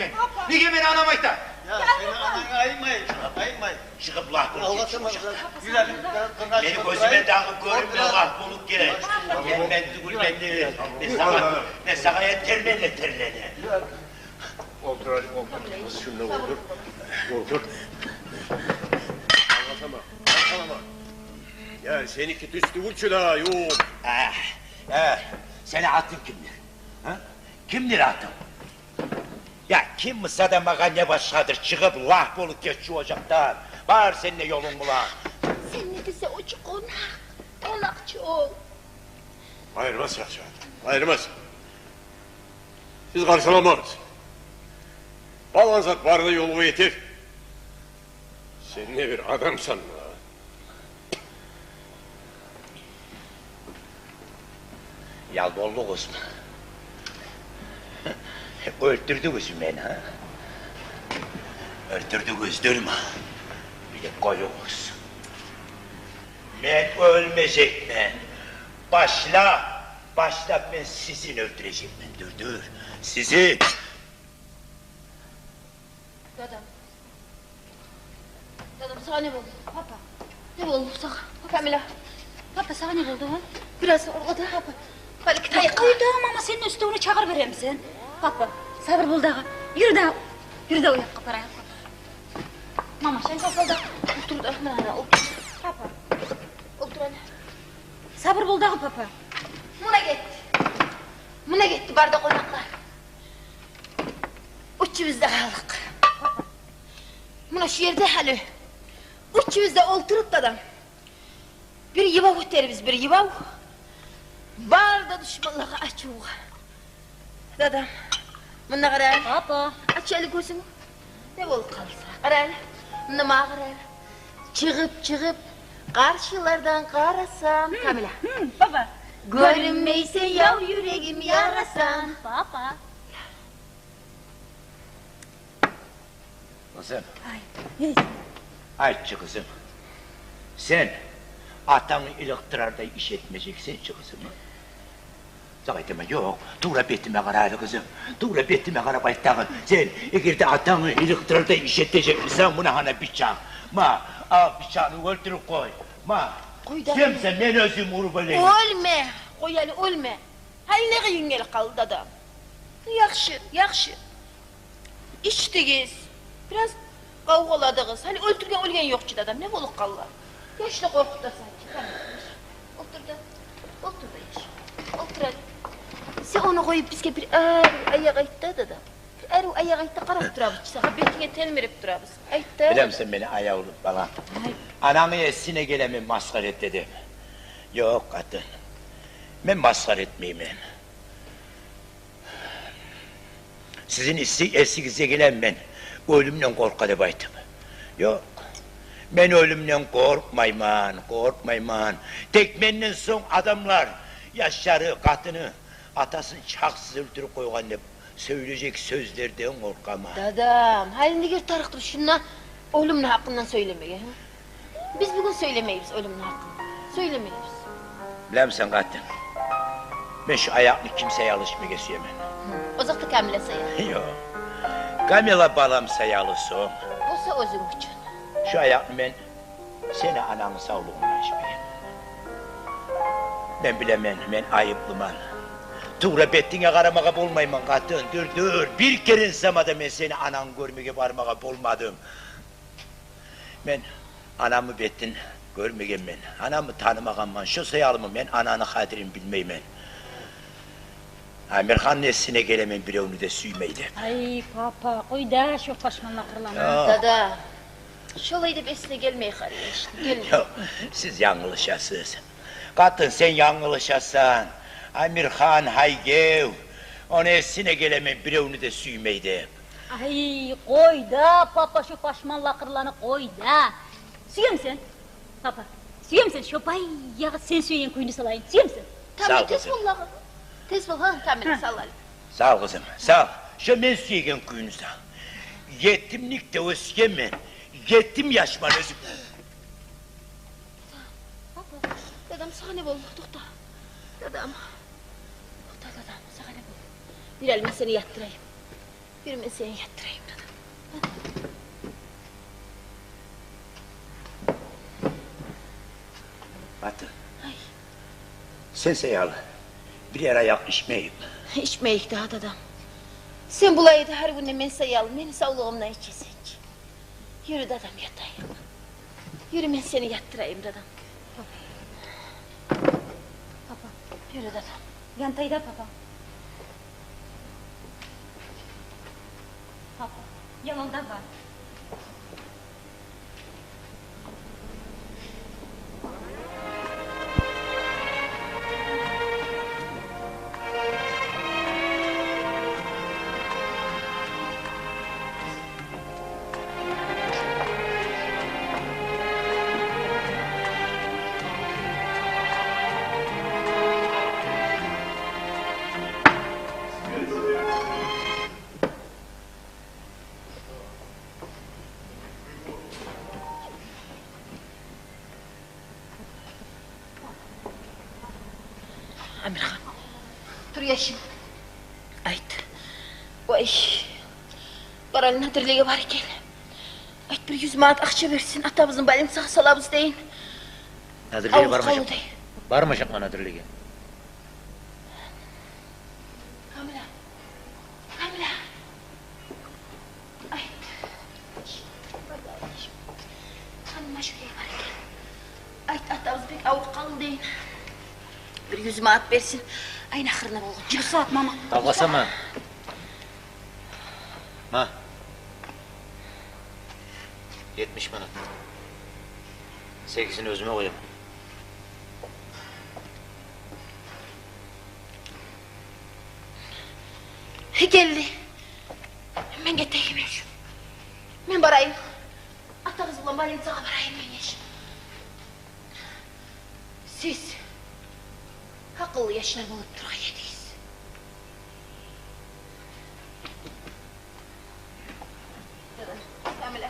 мен? Неге мени анам айта? Я, сени ананг айымай, айымай. Чыгъып лагь болуп гет. Мени гёзюме дагъы гёрюнме, лагь болуп гет. Мен, мен тюгюл, мен де, мен сагъа, мен сагъа этермен, этермен. Олтур, олтур. Шунда олтур. Олтур. Англатама, англатама. Я, сеники тюз тюгюл чю да, ёкъ. Э, э, сени атынг кимдир? А? Кимдир атынг? Я, ким буса да магъа не башгъадыр, чыгъып лагь болуп гет шу ожакъдан. Бар сен де ёлунг булан. Сен не десе, о чу къонакъ, къонакъ чу ол. Къайырмас, яхшы, къайырмас. Сиз къаршыламагъыз. Балагъан зат бары да ёлугъа етер. Сен не бир адамсанмы? Ял болдугъузму? Оьлтюрдюгюзмю мени, а? Оьлтюрдюгюз, дюрмю? Билип къоюгъуз. Мен оьлмежекмен. Башлап, башлап мен сизин оьлтюрежекмен, дюр, дюр. Сизин. Дадам. Дадам, сагъа не болду? Папа, не болду сагъа? Камиля. Папа, сагъа не болду, а? Бираз авруйгъан да. Папа. Балики тайыкъ. Къой да, мама сени уьстюнге чагъыр береми сен. Папа, сабур бол дагъы. Юрю да, юрю да, о якъгъа барайыкъ, папа. Мама, шанча сал да. Олтур да, мына, мына, олтур. Папа, олтур ана. Сабур бол дагъы, папа. Муна гетди. Муна гетди, бары да къонакълар. Уьчюбюз де къалдыкъ. Муна шу ерде гьали уьчюбюз де олтуруп, дадам, бир йыбав оьтербиз, бир йыбав. Бары да душманлагъа ачувгъа. Дадам, мунда къара. Папа. Ач гьали гёзюнгню. Не болуп къалды? Къара гьали. Мунда магъа къара. Чыгъып, чыгъып, къаршылардан къарасам, Камиля. Папа. Гёрюнмейсен, яв юрегим ярасан. Папа. Къызым. Ай, эй. Айтчы, къызым. Сен атангны иликътирардай иш этмежексен чи, къызым. Сагъа айтаман, ёкъ, тувра бетиме къара гьали, къызым. Тувра бетиме къарап айт дагъы. Сен эгер де атангны иликътирардай иш этежек бусанг, муна гьана бичакъ. Ма, ал бичакъны, оьлтюрюп къой. Ма, къой да, сен, сен, мен оьзюм уруп оьлейим. Оьлме, къой гьали, оьлме. Гьали не къыйын гелип къалды, дадам? Яхшы, яхшы. Ичдигиз, бираз къавгъаладыгъыз. Гьали оьлтюрген-оьлген ёкъ чу, дадам. Не болуп къалды? Яшны къоркъутасан чы. Олтур да, олтур да, яш. Олтур гьали. Сен ону къоюп, бизге бир арив аякъ айт да, дадам. Бир арив аякъ айт да, къарап турабыз чы сагъа. Бетинге телмирип турабыз. Айт да. Билемисен мени, аявлу балам? Ай. Анангны эсине геле мен масхара эт дедим. Ёкъ, къатын. Мен масхара этмеймен. Сизин эси-, эсигизге гелеми мен оьлюмден къоркъа деп айтып? Ёкъ. Мен оьлюмден къоркъмайман, къоркъмайман. Тек менден сонг адамлар яшлары, къатыны, атасын чакъсыз оьлтюрюп къойгъан деп сёйлежек сёзлерден къоркъаман. Дадам, гьали неге тарыкъ тур шунда оьлюмню гьакъындан сёйлемеге, гьа? Биз бугюн сёйлемейбиз оьлюмню гьакъын. Сёйлемейбиз. Билемисен, къатын? Мен шу аякъны ким саялы ичмеге сюемен? Гьы, озокъда, Камиля саялы. Ёкъ. Камиля балам саялы сонг. Болса, оьзюнг учун. Шу аякъны мен сени анангны савлугъундан ичмеймен. Мен билемен, мен айыплыман. Тувра бетинге къарамагъа болмайман, къатын, дюр, дюр. Бир керен сама да мен сени анангны гёрмеге бармагъа болмадым. Мен анамны бетин гёрмегенмен, анамны танымагъанман, шо саялымы мен ананы къадирин билмеймен. Амирханны эсине геле мен биревню де сюймей деп. Ай, папа, къой да шо пашман лакъырланы. Ёкъ. Дада, шолай деп эсине гелмей къара, яш, гелмей. Ёкъ, сиз янгылышасыз. Къатын, сен янгылышасан. Амирхан гьайгев, ону эсине геле мен биревню де сюймей деп. Ай, къой да, папа, шо пашман лакъырланы къой да. Сюемисен, папа? Сюемисен, шо баягъы сен сюеген кюйню салайын? Сюемисен? Сав бол, къызым. Тез бол, гьа, Камиле, сав бол. Сав бол, къызым, сав бол. Шо мен сюеген кюйню сав. Етимликде оьсгенмен, етим яшман оьзюм. Дадам, сагъа не болду? Токъта. Дадам. Токъта, дадам, сагъа не болду? Бир ал, мен сени ятдырайым. Бир мен сени ятдырайым, дадам. Ата. Ай. Сен саялы бирер аякъ ичмейик. Ичмейик дагъы, дадам. Сен булай да гьар гюн де мен саялы, мени савлугъумдан ичесен чи. Юрю, дадам, ятайыкъ. Юрю, мен сени ятдырайым, дадам. Папа. Папа, юрю, дадам. Янтайда, папа. Папа, янында бар. Амирхан. Тур, яшым. Айт. Вай. Бар ал, Надирлеге бар экен. Айт, бир юз манат акъча берсин, атабызны больницагъа салабыз дейин. Надирлеге бармажакъман. Бармажакъман Надирлеге. Камила. Камила. Айт. Ханум Машгьурия бар экен. Айт, атабыз бек авруп къалды дейин. Бир юз манат берсин. Айны ахырына болгъан. Бир сагьат, мама. Алгъасама. Ма. Етмиш манат. Сегизин оьзюме къояман. Гелди. Мен гетейим, яшым. Мен барайым. Атагъыз булан больницагъа барайым мен, яшым. Сиз гьакъыллы яшлар болуп тургъан эдигиз. Камила.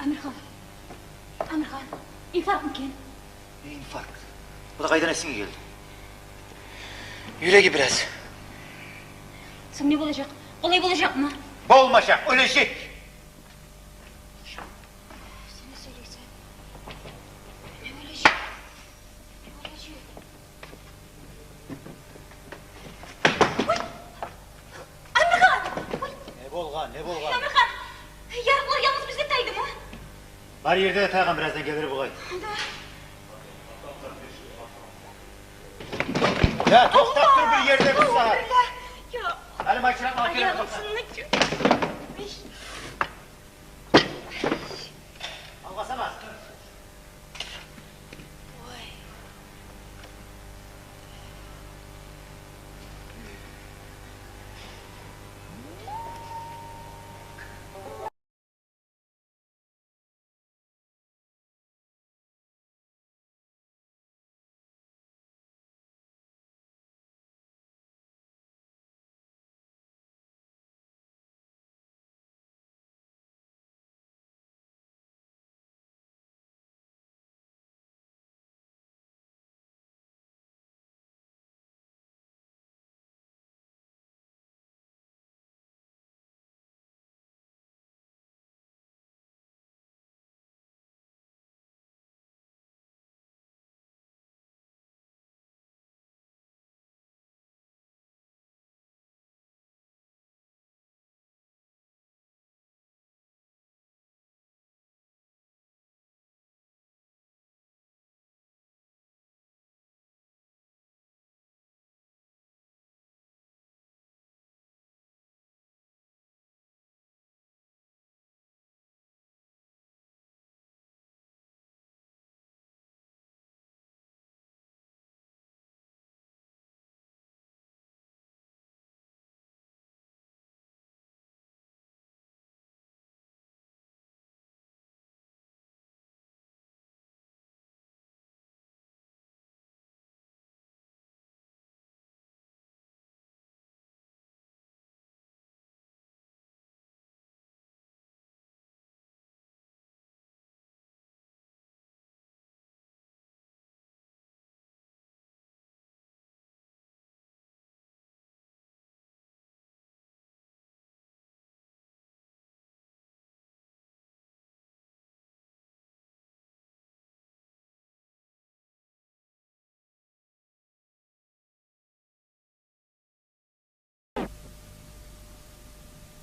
Амирхан. Амирхан. Инфарктмы экен? Не инфаркт? Бу да къайдан эсинге гелди? Юреги бираз. Сонг не болажакъ? Къолай болажакъмы? Болмажакъ, оьлежек. Сен не сёйлейсен? Не оьлежек? Не оьлежек? Ой! Амирхан! Ой! Не болгъан, не болгъан? Амирхан! Ярыкълар янгыз бизге тайдымы? Бар ерде де тайгъан, бираздан гелир бугъай. Да. Я, токътап тур бир ерде бир сагьат. Аллагь! Я. Гьали машинаны алып гелейим, токъта. Аягъым сынды.